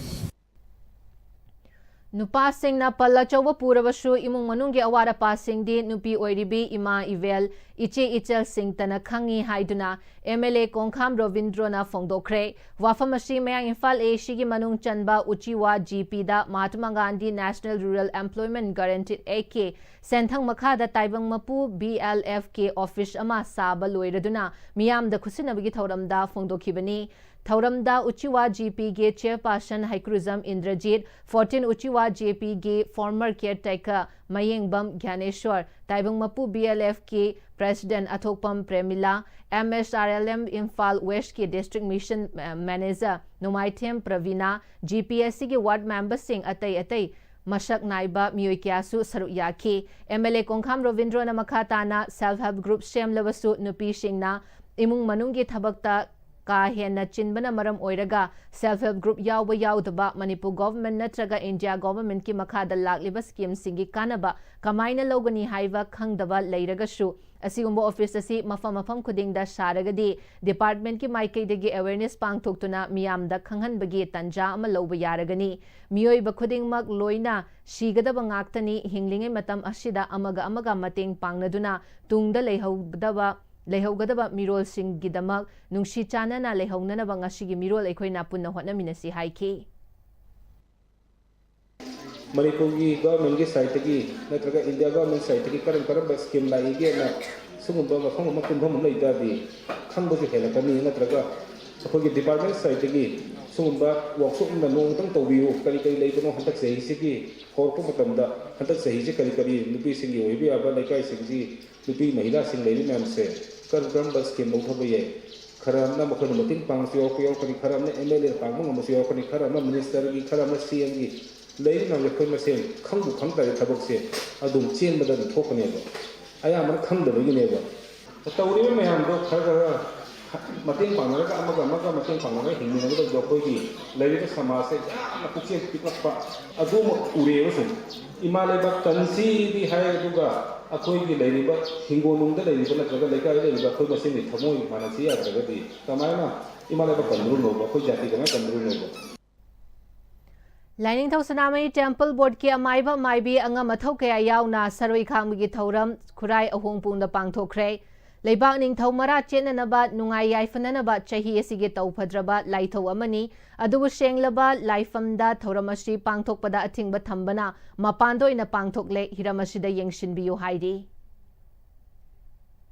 ꯅꯨꯄꯥꯁꯤꯡꯅ ꯄꯜ ꯑꯆꯧꯕ ꯄꯨꯔꯕꯁꯨ ꯏꯃꯨꯡ ꯃꯅꯨꯡꯒꯤ ꯑꯋꯥꯠ ꯑꯄꯥꯁꯤꯡꯗꯤ ꯅꯨꯄꯤ ꯑꯣꯏꯔꯤꯕꯤ ꯏꯃꯥ ꯏꯕꯦꯜ, ꯏꯆꯦ ꯏꯆꯜꯁꯤꯡꯇꯅ ꯈꯪꯏ ꯍꯥꯏꯗꯨꯅ ꯑꯦꯝ ꯑꯦꯜ ꯑꯦ ꯀꯣꯡꯈꯥꯝ ꯔꯣꯕꯤꯟꯗ꯭ꯔꯣꯅ ꯐꯣꯡꯗꯣꯛꯈ꯭ꯔꯦ꯫ ꯋꯥꯐꯝ ꯑꯁꯤ ꯃꯌꯥꯡ ꯏꯝꯐꯥꯜ ꯑꯦ ꯁꯤꯒꯤ ꯃꯅꯨꯡ ꯆꯟꯕ ꯎꯆꯤꯋꯥ ꯖꯤ ꯄꯤꯗ Mahatma Gandhi National Rural Employment Guarantee Act ꯀꯤ ꯁꯦꯟꯊꯪ ꯃꯈꯥꯗ ꯇꯥꯏꯕꯪ ꯃꯄꯨ ꯕꯤ ꯑꯦꯜ ꯑꯦꯐ ꯀꯤ office ꯑꯃ ꯁꯥꯕ ꯂꯣꯏꯔꯗꯨꯅ ꯃꯤꯌꯥꯝꯗ ꯈꯨꯠꯁꯤꯟꯅꯕꯒꯤ ꯊꯧꯔꯝꯗ ꯐꯣꯡꯗꯣꯛꯈꯤꯕꯅꯤ꯫ ꯊꯧꯔꯝꯗ ꯎꯆꯤꯋꯥ ꯖꯤ ꯄꯤꯒꯤ chairperson Heikrujam Indrajit, fourteen Uchiwa J ꯄꯤꯒꯤ former caretaker ꯃꯌꯦꯡꯕꯝ ꯒ꯭ꯌꯥꯅꯦꯁ꯭ꯋꯔ, ꯇꯥꯏꯕꯪ ꯃꯄꯨ ꯕꯤ ꯑꯦꯜ ꯑꯦꯐ ꯀꯤ president Athokpam Premila, M S R L M Imphal West ꯀꯤ district mission manager Nongmaithem Prabina, G P S ꯁꯤꯒꯤ ward memberꯁꯤꯡ ꯑꯇꯩ ꯑꯇꯩ ꯃꯁꯛ ꯅꯥꯏꯕ ꯃꯤꯑꯣꯏ ꯀꯌꯥꯁꯨ ꯁꯔꯨꯛ ꯌꯥꯈꯤ꯫ ꯑꯦꯝ ꯑꯦꯜ ꯑꯦ ꯀꯣꯡꯈꯥꯝ ꯔꯣꯕꯤꯟꯗ꯭ꯔꯣꯅ ꯃꯈꯥ ꯇꯥꯅ self help group ꯁꯦꯝꯂꯕꯁꯨ ꯅꯨꯄꯤꯁꯤꯡꯅ ꯏꯃꯨꯡ ꯃꯅꯨꯡꯒꯤ ꯊꯕꯛꯇ ꯀꯥ ꯍꯦꯟꯅ ꯆꯤꯟꯕꯅ ꯃꯔꯝ ꯑꯣꯏꯔꯒ self help group ꯌꯥꯎꯕ ꯌꯥꯎꯗꯕ, ꯃꯅꯤꯄꯨꯔ government ꯅꯠꯇ꯭ꯔꯒ ꯏꯟꯗꯤꯌꯥ government ꯀꯤ ꯃꯈꯥꯗ ꯂꯥꯛꯂꯤꯕ scheme ꯁꯤꯡꯒꯤ ꯀꯥꯟꯅꯕ ꯀꯃꯥꯏꯅ ꯂꯧꯒꯅꯤ ꯍꯥꯏꯕ ꯈꯪꯗꯕ ꯂꯩꯔꯒꯁꯨ ꯑꯁꯤꯒꯨꯝꯕ office ꯑꯁꯤ ꯃꯐꯝ ꯃꯐꯝ ꯈꯨꯗꯤꯡꯗ ꯁꯥꯔꯒꯗꯤ department ꯀꯤ ꯃꯥꯏꯀꯩꯗꯒꯤ awareness ꯄꯥꯡꯊꯣꯛꯇꯨꯅ ꯃꯤꯌꯥꯝꯗ ꯈꯪꯍꯟꯕꯒꯤ ꯇꯟꯖꯥ ꯑꯃ ꯂꯧꯕ ꯌꯥꯔꯒꯅꯤ꯫ ꯃꯤꯑꯣꯏꯕ ꯈꯨꯗꯤꯡꯃꯛ ꯂꯣꯏꯅ ꯁꯤꯒꯗꯕ ꯉꯥꯛꯇꯅꯤ꯫ ꯍꯤꯡꯂꯤꯉꯩ ꯃꯇꯝ ꯑꯁꯤꯗ ꯑꯃꯒ ꯑꯃꯒ ꯃꯇꯦꯡ ꯄꯥꯡꯅꯗꯨꯅ ꯇꯨꯡꯗ ꯂꯩꯍꯧꯗꯕ ꯂꯩꯍꯧꯒꯗꯕ ꯃꯤꯔꯣꯜꯁꯤꯡꯒꯤꯗꯃꯛ ꯅꯨꯡꯁꯤ ꯆꯥꯟꯅꯅ ꯂꯩꯍꯧꯅꯅꯕ ꯉꯁꯤꯒꯤ ꯃꯤꯔꯣꯜ ꯑꯩꯈꯣꯏꯅ ꯄꯨꯟꯅ ꯍꯣꯠꯅꯃꯤꯟꯅꯁꯤ ꯍꯥꯏꯈꯤ꯫ ꯃꯅꯤꯄꯨꯔꯒꯤ government ꯀꯤ side ꯇꯒꯤ ꯅꯠꯇ꯭ꯔꯒ ꯏꯟꯗꯤꯌꯥ government side ꯇꯒꯤ ꯀꯔꯝ ꯀꯔꯝꯕ scheme ꯂꯥꯛꯏꯒꯦꯅ ꯁꯤꯒꯨꯝꯕ ꯃꯐꯝ ꯑꯃ ꯄꯨꯟꯐꯝ ꯑꯃ ꯂꯩ ꯇꯥꯔꯗꯤ ꯈꯪꯕꯁꯨ ꯍꯦꯜꯂꯛꯀꯅꯤ꯫ ꯅꯠꯇ꯭ꯔꯒ ꯑꯩꯈꯣꯏꯒꯤ department side ꯇꯒꯤ ꯁꯤꯒꯨꯝꯕ workshop ꯑꯃ ꯅꯣꯡꯃꯇꯪ ꯇꯧꯕꯤꯌꯨ, ꯀꯔꯤ ꯀꯔꯤ ꯂꯩꯕꯅꯣ ꯍꯟꯗꯛ ꯆꯍꯤꯁꯤꯒꯤ ꯍꯧꯔꯛꯄ ꯃꯇꯝꯗ, ꯍꯟꯗꯛ ꯆꯍꯤꯁꯤ ꯀꯔꯤ ꯀꯔꯤ ꯅꯨꯄꯤꯁꯤꯡꯒꯤ ꯑꯣꯏꯕ ꯌꯥꯕ, ꯂꯩꯀꯥꯏꯁꯤꯡꯒꯤ ꯅꯨꯄꯤ ꯃꯍꯤꯂꯥꯁꯤꯡ ꯂꯩꯔꯤ ꯃꯌꯥꯝꯁꯦ ꯀꯔꯝ ꯀꯔꯝꯕ scheme ꯂꯧꯊꯕ ꯌꯥꯏ? ꯈꯔ ꯑꯃꯅ ꯃꯈꯣꯏꯅ ꯃꯇꯦꯡ ꯄꯥꯡꯕꯁꯨ ꯌꯥꯎꯔꯛꯄ ꯌꯥꯎꯔꯛꯀꯅꯤ, ꯈꯔ ꯑꯃꯅ ꯑꯦꯝ ꯑꯦꯜ ꯑꯦꯅ ꯄꯥꯡꯕ ꯉꯝꯕꯁꯨ ꯌꯥꯎꯔꯛꯀꯅꯤ, ꯈꯔ ꯑꯃꯅ minister ꯒꯤ, ꯈꯔ ꯑꯃꯅ ꯁꯤ ꯑꯦꯝ ꯒꯤ꯫ ꯂꯩꯔꯤ ꯃꯌꯥꯝꯁꯦ ꯑꯩꯈꯣꯏ ꯃꯁꯦꯟ ꯈꯪꯕꯨ ꯈꯪ ꯇꯥꯔꯗꯤ ꯊꯕꯛꯁꯦ ꯑꯗꯨꯝ ꯆꯦꯟꯕꯗ ꯑꯗꯨꯝ ꯊꯣꯛꯀꯅꯦꯕ꯫ ꯑꯌꯥꯝꯕꯅ ꯈꯪꯗꯕꯒꯤꯅꯦꯕ꯫ ꯇꯧꯔꯤꯕ ꯃꯌꯥꯝꯗꯣ ꯈꯔ ꯈꯔ ꯃꯇꯦꯡ ꯄꯥꯡꯅꯔꯒ, ꯑꯃꯒ ꯑꯃꯒ ꯃꯇꯦꯡ ꯄꯥꯡꯅꯔꯒ ꯍꯤꯡꯃꯤꯟꯅꯒꯗꯕꯗꯣ ꯑꯩꯈꯣꯏꯒꯤ ꯂꯩꯔꯤꯕ ꯁꯃꯥꯖꯁꯦ ꯌꯥꯝꯅ ꯄꯨꯛꯆꯦꯜ ꯄꯤꯛꯂꯛꯄ ꯑꯗꯨꯃꯛ ꯎꯔꯦꯕ ꯁꯨꯝ꯫ ꯏꯃꯥ ꯂꯩꯕꯥꯛ ꯀꯟꯁꯤꯗꯤ ꯍꯥꯏ, ꯑꯗꯨꯒ ꯑꯩꯈꯣꯏꯒꯤ ꯂꯩꯔꯤꯕ ꯍꯤꯡꯒꯣꯜꯅꯨꯡꯗ ꯂꯩꯔꯤꯕ ꯅꯠꯇ꯭ꯔꯒ ꯂꯩꯀꯥꯏꯗ ꯂꯩꯔꯤꯕ ꯑꯩꯈꯣꯏ ꯃꯁꯦꯟꯒꯤ ꯊꯃꯣꯏ ꯃꯥꯟꯅꯁꯤ ꯌꯥꯗ꯭ꯔꯒꯗꯤ ꯀꯃꯥꯏꯅ ꯏꯃꯥ ꯂꯩꯕꯥꯛ ꯀꯟꯗꯧꯔꯤꯅꯣꯕ? ꯑꯩꯈꯣꯏ ꯖꯥꯇꯤ ꯀꯃꯥꯏꯅ ꯀꯟꯗꯧꯔꯤꯅꯣꯕ? ꯂꯥꯏꯅꯤꯡꯊꯧ ꯁꯅꯥꯃꯍꯤ ꯇꯦꯝꯄꯜ ꯕꯣꯔꯗꯀꯤ ꯑꯃꯥꯏꯕ ꯑꯃꯥꯏꯕꯤ ꯑꯉꯝ ꯑꯊꯧ ꯀꯌꯥ ꯌꯥꯎꯅ ꯁꯔꯣꯏ ꯈꯥꯡꯕꯒꯤ ꯊꯧꯔꯝ ꯈꯨꯔꯥꯏ ꯑꯍꯣꯡꯄꯨꯡꯗ ꯄꯥꯡꯊꯣꯛꯈ꯭ꯔꯦ꯫ ꯂꯩꯕꯥꯛ ꯅꯤꯡꯊꯧ ꯃꯔꯥ ꯆꯦꯠꯅꯅꯕ, ꯅꯨꯡꯉꯥꯏ ꯌꯥꯏꯐꯅꯅꯕ ꯆꯍꯤ ꯑꯁꯤꯒꯤ ꯇꯧꯐꯗ꯭ꯔꯕ ꯂꯥꯏꯊꯧ ꯑꯃꯅꯤ꯫ ꯑꯗꯨꯕꯨ ꯁꯦꯡꯂꯕ ꯂꯥꯏꯐꯝꯗ ꯊꯧꯔꯝ ꯑꯁꯤ ꯄꯥꯡꯊꯣꯛꯄꯗ ꯑꯊꯤꯡꯕ ꯊꯝꯕꯅ ꯃꯄꯥꯟꯗ ꯑꯣꯏꯅ ꯄꯥꯡꯊꯣꯛꯂꯦ꯫ ꯍꯤꯔꯝ ꯑꯁꯤꯗ ꯌꯦꯡꯁꯤꯟꯕꯤꯌꯨ ꯍꯥꯏꯔꯤ꯫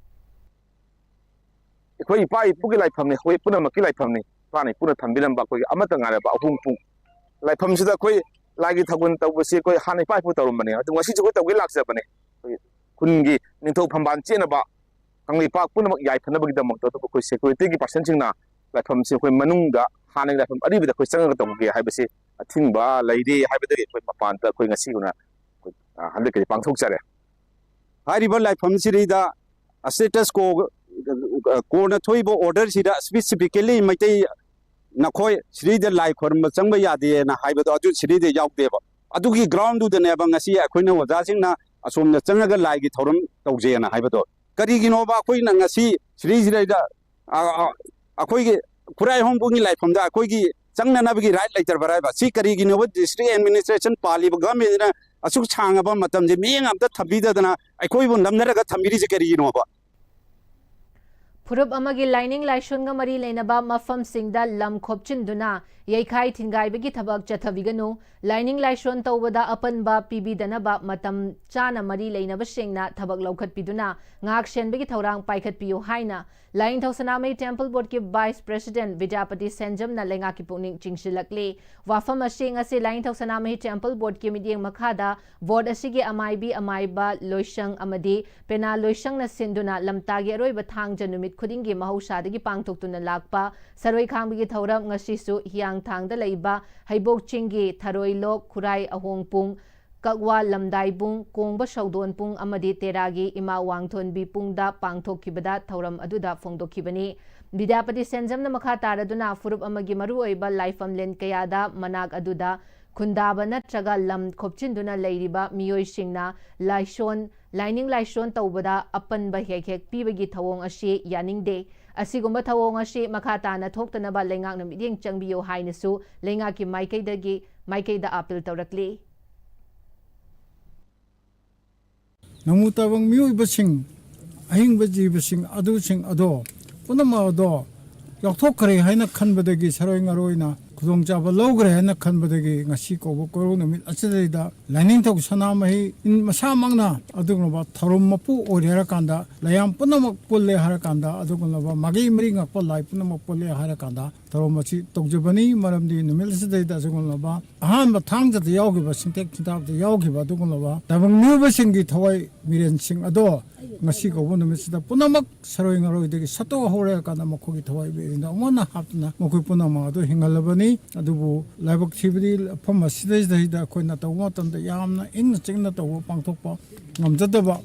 ꯑꯩꯈꯣꯏ ꯏꯄꯥ ꯏꯄꯨꯒꯤ ꯂꯥꯏꯐꯝꯅꯤ, ꯑꯩꯈꯣꯏ ꯄꯨꯝꯅꯃꯛꯀꯤ ꯂꯥꯏꯐꯝꯅꯤ꯫ ꯏꯄꯥꯅ ꯏꯄꯨꯅ ꯊꯝꯕꯤꯔꯝꯕ ꯑꯩꯈꯣꯏꯒꯤ ꯑꯃꯠꯇ ꯉꯥꯏꯔꯕ ꯑꯍꯣꯡꯄꯨꯡ ꯂꯥꯏꯐꯝꯁꯤꯗ ꯑꯩꯈꯣꯏ ꯂꯥꯏꯒꯤ ꯊꯧꯒꯜ ꯇꯧꯕꯁꯤ ꯑꯩꯈꯣꯏ ꯍꯥꯟꯅ ꯏꯄꯥ ꯏꯄꯨ ꯇꯧꯔꯝꯕꯅꯦ, ꯑꯗꯨ ꯉꯁꯤꯁꯨ ꯑꯩꯈꯣꯏ ꯇꯧꯒꯦ ꯂꯥꯛꯆꯕꯅꯦ꯫ ꯑꯩꯈꯣꯏ ꯈꯨꯟꯒꯤ ꯅꯤꯡꯊꯧ ꯐꯝꯕꯥꯜ ꯆꯦꯠꯅꯕ, ꯀꯪꯂꯩꯄꯥꯛ ꯄꯨꯝꯅꯃꯛ ꯌꯥꯏꯐꯅꯕꯒꯤꯗꯃꯛꯇ ꯑꯗꯨꯕꯨ ꯑꯩꯈꯣꯏ ꯁꯦꯀ꯭ꯌꯨꯔꯤꯇꯤꯒꯤ ꯄꯥꯔꯁꯟꯁꯤꯡꯅ ꯂꯥꯏꯐꯝꯁꯤ ꯑꯩꯈꯣꯏ ꯃꯅꯨꯡꯗ ꯍꯥꯟꯅꯒꯤ ꯂꯥꯏꯐꯝ ꯑꯔꯤꯕꯗ ꯑꯩꯈꯣꯏ ꯆꯪꯉꯒ ꯇꯧꯒꯦ ꯍꯥꯏꯕꯁꯤ ꯑꯊꯤꯡꯕ ꯂꯩꯔꯦ ꯍꯥꯏꯕꯗꯒꯤ ꯑꯩꯈꯣꯏ ꯃꯄꯥꯟꯗ ꯑꯩꯈꯣꯏ ꯉꯁꯤ ꯑꯣꯏꯅ ꯑꯩꯈꯣꯏ, ꯑ, ꯍꯟꯗꯛꯀꯤꯗꯤ ꯄꯥꯡꯊꯣꯛꯆꯔꯦ꯫ ꯍꯥꯏꯔꯤꯕ ꯂꯥꯏꯐꯝꯁꯤꯗ status quo, ꯀꯣꯟꯅ ꯊꯣꯛꯏꯕ order ꯁꯤꯗ specifically ꯃꯩꯇꯩ ꯅꯈꯣꯏ ꯁꯤꯗꯩꯗ ꯂꯥꯏ ꯈꯣꯏꯔꯝꯕ ꯆꯪꯕ ꯌꯥꯗꯦꯅ ꯍꯥꯏꯕꯗꯣ ꯑꯗꯨ ꯁꯤꯗꯩꯗ ꯌꯥꯎꯗꯦꯕ꯫ ꯑꯗꯨꯒꯤ ground ꯗꯨꯗꯅꯦꯕ ꯉꯁꯤ ꯑꯩꯈꯣꯏꯅ ꯑꯣꯖꯥꯁꯤꯡꯅ ꯑꯁꯣꯝꯗ ꯆꯪꯉꯒ ꯂꯥꯏꯒꯤ ꯊꯧꯔꯝ ꯇꯧꯖꯦꯅ ꯍꯥꯏꯕꯗꯣ꯫ ꯀꯔꯤꯒꯤꯅꯣꯕ ꯑꯩꯈꯣꯏꯅ ꯉꯁꯤ ꯁꯤꯗꯩꯁꯤꯗꯩꯗ, ꯑ, ꯑ, ꯑꯩꯈꯣꯏꯒꯤ ꯈꯨꯔꯥꯏ ꯍꯣꯡꯕꯨꯡꯒꯤ ꯂꯥꯏꯐꯝꯗ ꯑꯩꯈꯣꯏꯒꯤ ꯆꯪꯅꯅꯕꯒꯤ right ꯂꯩꯇ꯭ꯔꯕ꯭ꯔꯥ ꯍꯥꯏꯕ? ꯁꯤ ꯀꯔꯤꯒꯤꯅꯣꯕ district administration ꯄꯥꯜꯂꯤꯕ government ꯁꯤꯅ ꯑꯁꯨꯛ ꯁꯥꯡꯉꯕ ꯃꯇꯝꯁꯦ ꯃꯤꯠꯌꯦꯡ ꯑꯝꯇ ꯊꯝꯕꯤꯗꯗꯅ ꯑꯩꯈꯣꯏꯕꯨ ꯅꯝꯅꯔꯒ ꯊꯝꯕꯤꯔꯤꯁꯦ ꯀꯔꯤꯒꯤꯅꯣꯕ? ꯐꯨꯔꯨꯞ ꯑꯃꯒꯤ ꯂꯥꯏꯅꯤꯡ ꯂꯥꯏꯁꯣꯟꯒ ꯃꯔꯤ ꯂꯩꯅꯕ ꯃꯐꯝꯁꯤꯡꯗ ꯂꯝ ꯈꯣꯞꯆꯤꯟꯗꯨꯅ ꯌꯩꯈꯥꯏ ꯊꯤꯟꯒꯥꯏꯕꯒꯤ ꯊꯕꯛ ꯆꯠꯊꯕꯤꯒꯅꯨ꯫ ꯂꯥꯏꯅꯤꯡ ꯂꯥꯏꯁꯣꯟ ꯇꯧꯕꯗ ꯑꯄꯟꯕ ꯄꯤꯕꯤꯗꯅꯕ ꯃꯇꯝ ꯆꯥꯅ ꯃꯔꯤ ꯂꯩꯅꯕꯁꯤꯡꯅ ꯊꯕꯛ ꯂꯧꯈꯠꯄꯤꯗꯨꯅ ꯉꯥꯛ ꯁꯦꯟꯕꯒꯤ ꯊꯧꯔꯥꯡ ꯄꯥꯏꯈꯠꯄꯤꯌꯨ ꯍꯥꯏꯅ ꯂꯥꯏꯅꯤꯡꯊꯧ ꯁꯅꯥꯃꯍꯤ ꯇꯦꯝꯄꯜ ꯕꯣꯔꯗꯀꯤ vice president ꯕꯤꯗ꯭ꯌꯥꯄꯇꯤ ꯁꯦꯟꯖꯝꯅ ꯂꯩꯉꯥꯛꯀꯤ ꯄꯨꯛꯅꯤꯡ ꯆꯤꯡꯁꯤꯜꯂꯛꯂꯤ꯫ ꯋꯥꯐꯝ ꯑꯁꯤꯡ ꯑꯁꯤ ꯂꯥꯏꯅꯤꯡꯊꯧ ꯁꯅꯥꯃꯍꯤ ꯇꯦꯝꯄꯜ ꯕꯣꯔꯗꯀꯤ ꯃꯤꯠꯌꯦꯡ ꯃꯈꯥꯗ ꯕꯣꯔꯗ ꯑꯁꯤꯒꯤ ꯑꯃꯥꯏꯕꯤ ꯑꯃꯥꯏꯕ ꯂꯣꯏꯁꯪ ꯑꯃꯗꯤ ꯄꯦꯅꯥ ꯂꯣꯏꯁꯪꯅ ꯁꯤꯟꯗꯨꯅ ꯂꯝꯇꯥꯒꯤ ꯑꯔꯣꯏꯕ ꯊꯥꯡꯖ ꯅꯨꯃꯤꯠ ꯈꯨꯗꯤꯡꯒꯤ ꯃꯍꯧꯁꯥꯗꯒꯤ ꯄꯥꯡꯊꯣꯛꯇꯨꯅ ꯂꯥꯛꯄ ꯁꯔꯣꯏ ꯈꯥꯡꯕꯒꯤ ꯊꯧꯔꯝ ꯉꯁꯤꯁꯨ ꯍꯤꯌꯥꯡꯊꯥꯡꯗ ꯂꯩꯕ ꯍꯩꯕꯣꯛ ꯆꯤꯡꯒꯤ ꯊꯔꯣꯏꯂꯣꯛ, ꯈꯨꯔꯥꯏ ꯑꯍꯣꯡꯄꯨꯡ, ꯀꯛꯋꯥ ꯂꯝꯗꯥꯏꯕꯨꯡ, ꯀꯣꯡꯕ ꯁꯧꯗꯣꯟꯄꯨꯡ ꯑꯃꯗꯤ ꯇꯦꯔꯥꯒꯤ ꯏꯃꯥ ꯋꯥꯡꯊꯣꯟꯕꯤ ꯄꯨꯡꯗ ꯄꯥꯡꯊꯣꯛꯈꯤꯕꯗ ꯊꯧꯔꯝ ꯑꯗꯨꯗ ꯐꯣꯡꯗꯣꯛꯈꯤꯕꯅꯤ꯫ ꯕꯤꯗ꯭ꯌꯥꯄꯇꯤ ꯁꯦꯟꯖꯝꯅ ꯃꯈꯥ ꯇꯥꯔꯗꯨꯅ ꯐꯨꯔꯨꯞ ꯑꯃꯒꯤ ꯃꯔꯨꯑꯣꯏꯕ ꯂꯥꯏꯐꯝꯂꯦꯟ ꯀꯌꯥꯗ ꯃꯅꯥꯛ ꯑꯗꯨꯗ ꯈꯨꯟꯗꯥꯕ ꯅꯠꯇ꯭ꯔꯒ ꯂꯝ ꯈꯣꯞꯆꯤꯟꯗꯨꯅ ꯂꯩꯔꯤꯕ ꯃꯤꯑꯣꯏꯁꯤꯡꯅ ꯂꯥꯏꯁꯣꯟ, ꯂꯥꯏꯅꯤꯡ ꯂꯥꯏꯁꯣꯟ ꯇꯧꯕꯗ ꯑꯄꯟꯕ ꯍꯦꯛ ꯍꯦꯛ ꯄꯤꯕꯒꯤ ꯊꯧꯑꯣꯡ ꯑꯁꯤ ꯌꯥꯅꯤꯡꯗꯦ꯫ ꯑꯁꯤꯒꯨꯝꯕ ꯊꯧꯑꯣꯡ ꯑꯁꯤ ꯃꯈꯥ ꯇꯥꯅ ꯊꯣꯛꯇꯅꯕ ꯂꯩꯉꯥꯛꯅ ꯃꯤꯠꯌꯦꯡ ꯆꯪꯕꯤꯌꯨ ꯍꯥꯏꯅꯁꯨ ꯂꯩꯉꯥꯛꯀꯤ ꯃꯥꯏꯀꯩꯗꯒꯤ, ꯃꯥꯏꯀꯩꯗ ꯑꯥꯄꯤꯜ ꯇꯧꯔꯛꯂꯤ꯫ ꯅꯃꯨ ꯇꯥꯏꯕꯪ ꯃꯤꯑꯣꯏꯕꯁꯤꯡ, ꯑꯍꯤꯡꯕ ꯖꯤꯕꯁꯤꯡ ꯑꯗꯨꯁꯤꯡ ꯑꯗꯣ ꯄꯨꯝꯅꯃꯛ ꯑꯗꯣ ꯌꯥꯎꯊꯣꯛꯈ꯭ꯔꯦ ꯍꯥꯏꯅ ꯈꯟꯕꯗꯒꯤ, ꯁꯔꯣꯏ ꯉꯔꯣꯏꯅ ꯈꯨꯗꯣꯡꯆꯥꯕ ꯂꯧꯈ꯭ꯔꯦ ꯍꯥꯏꯅ ꯈꯟꯕꯗꯒꯤ, ꯉꯁꯤ ꯀꯧꯕ ꯀꯣꯏꯔꯧ ꯅꯨꯃꯤꯠ ꯑꯁꯤꯗꯩꯗ ꯂꯥꯏꯅꯤꯡꯊꯧ ꯁꯅꯥꯃꯍꯤ ꯃꯁꯥꯃꯛꯅ ꯑꯗꯨꯒꯨꯝꯂꯕ ꯊꯧꯔꯝ ꯃꯄꯨ ꯑꯣꯏꯔꯦ ꯍꯥꯏꯔꯀꯥꯟꯗ, ꯂꯩꯌꯥꯝ ꯄꯨꯝꯅꯃꯛ ꯄꯨꯜꯂꯦ ꯍꯥꯏꯔꯀꯥꯟꯗ, ꯑꯗꯨꯒꯨꯝꯂꯕ ꯃꯥꯒꯤ ꯃꯔꯤ ꯉꯥꯛꯄ ꯂꯥꯏ ꯄꯨꯝꯅꯃꯛ ꯄꯨꯜꯂꯦ ꯍꯥꯏꯔꯀꯥꯟꯗ ꯊꯧꯔꯝ ꯑꯁꯤ ꯇꯧꯖꯕꯅꯤ꯫ ꯃꯔꯝꯗꯤ ꯅꯨꯃꯤꯠ ꯑꯁꯤꯗꯩꯗ ꯑꯁꯤꯒꯨꯝꯂꯕ ꯑꯍꯥꯟꯕ ꯊꯥꯡꯖꯗ ꯌꯥꯎꯈꯤꯕ, ꯁꯤꯡꯊꯛ ꯁꯤꯡꯊꯥꯕꯗ ꯌꯥꯎꯈꯤꯕ ꯑꯗꯨꯒꯨꯝꯂꯕ ꯇꯥꯏꯕꯪ ꯃꯤꯑꯣꯏꯕꯁꯤꯡꯒꯤ ꯊꯋꯥꯏ ꯃꯤꯔꯦꯟꯁꯤꯡ ꯑꯗꯣ ꯉꯁꯤ ꯀꯧꯕ ꯅꯨꯃꯤꯠꯁꯤꯗ ꯄꯨꯝꯅꯃꯛ ꯁꯔꯣꯏ ꯉꯔꯣꯏꯗꯒꯤ ꯁꯠꯇꯣꯛꯍꯧꯔꯦ ꯀꯥꯟꯗ ꯃꯈꯣꯏꯒꯤ ꯊꯋꯥꯏ ꯃꯤꯔꯦꯟꯗ ꯑꯃꯨꯛ ꯍꯟꯅ ꯍꯥꯞꯇꯨꯅ ꯃꯈꯣꯏ ꯄꯨꯝꯅꯃꯛ ꯑꯗꯨ ꯍꯤꯡꯍꯜꯂꯕꯅꯤ꯫ ꯑꯗꯨꯕꯨ ꯂꯥꯏꯕꯛ ꯊꯤꯕꯗꯤ ꯃꯐꯝ ꯑꯁꯤꯗꯩꯁꯤꯗꯩꯗ ꯑꯩꯈꯣꯏꯅ ꯇꯧꯕ ꯃꯇꯝꯗ ꯌꯥꯝꯅ ꯏꯪꯅ ꯆꯤꯛꯅ ꯇꯧꯕ, ꯄꯥꯡꯊꯣꯛꯄ ꯉꯝꯖꯗꯕ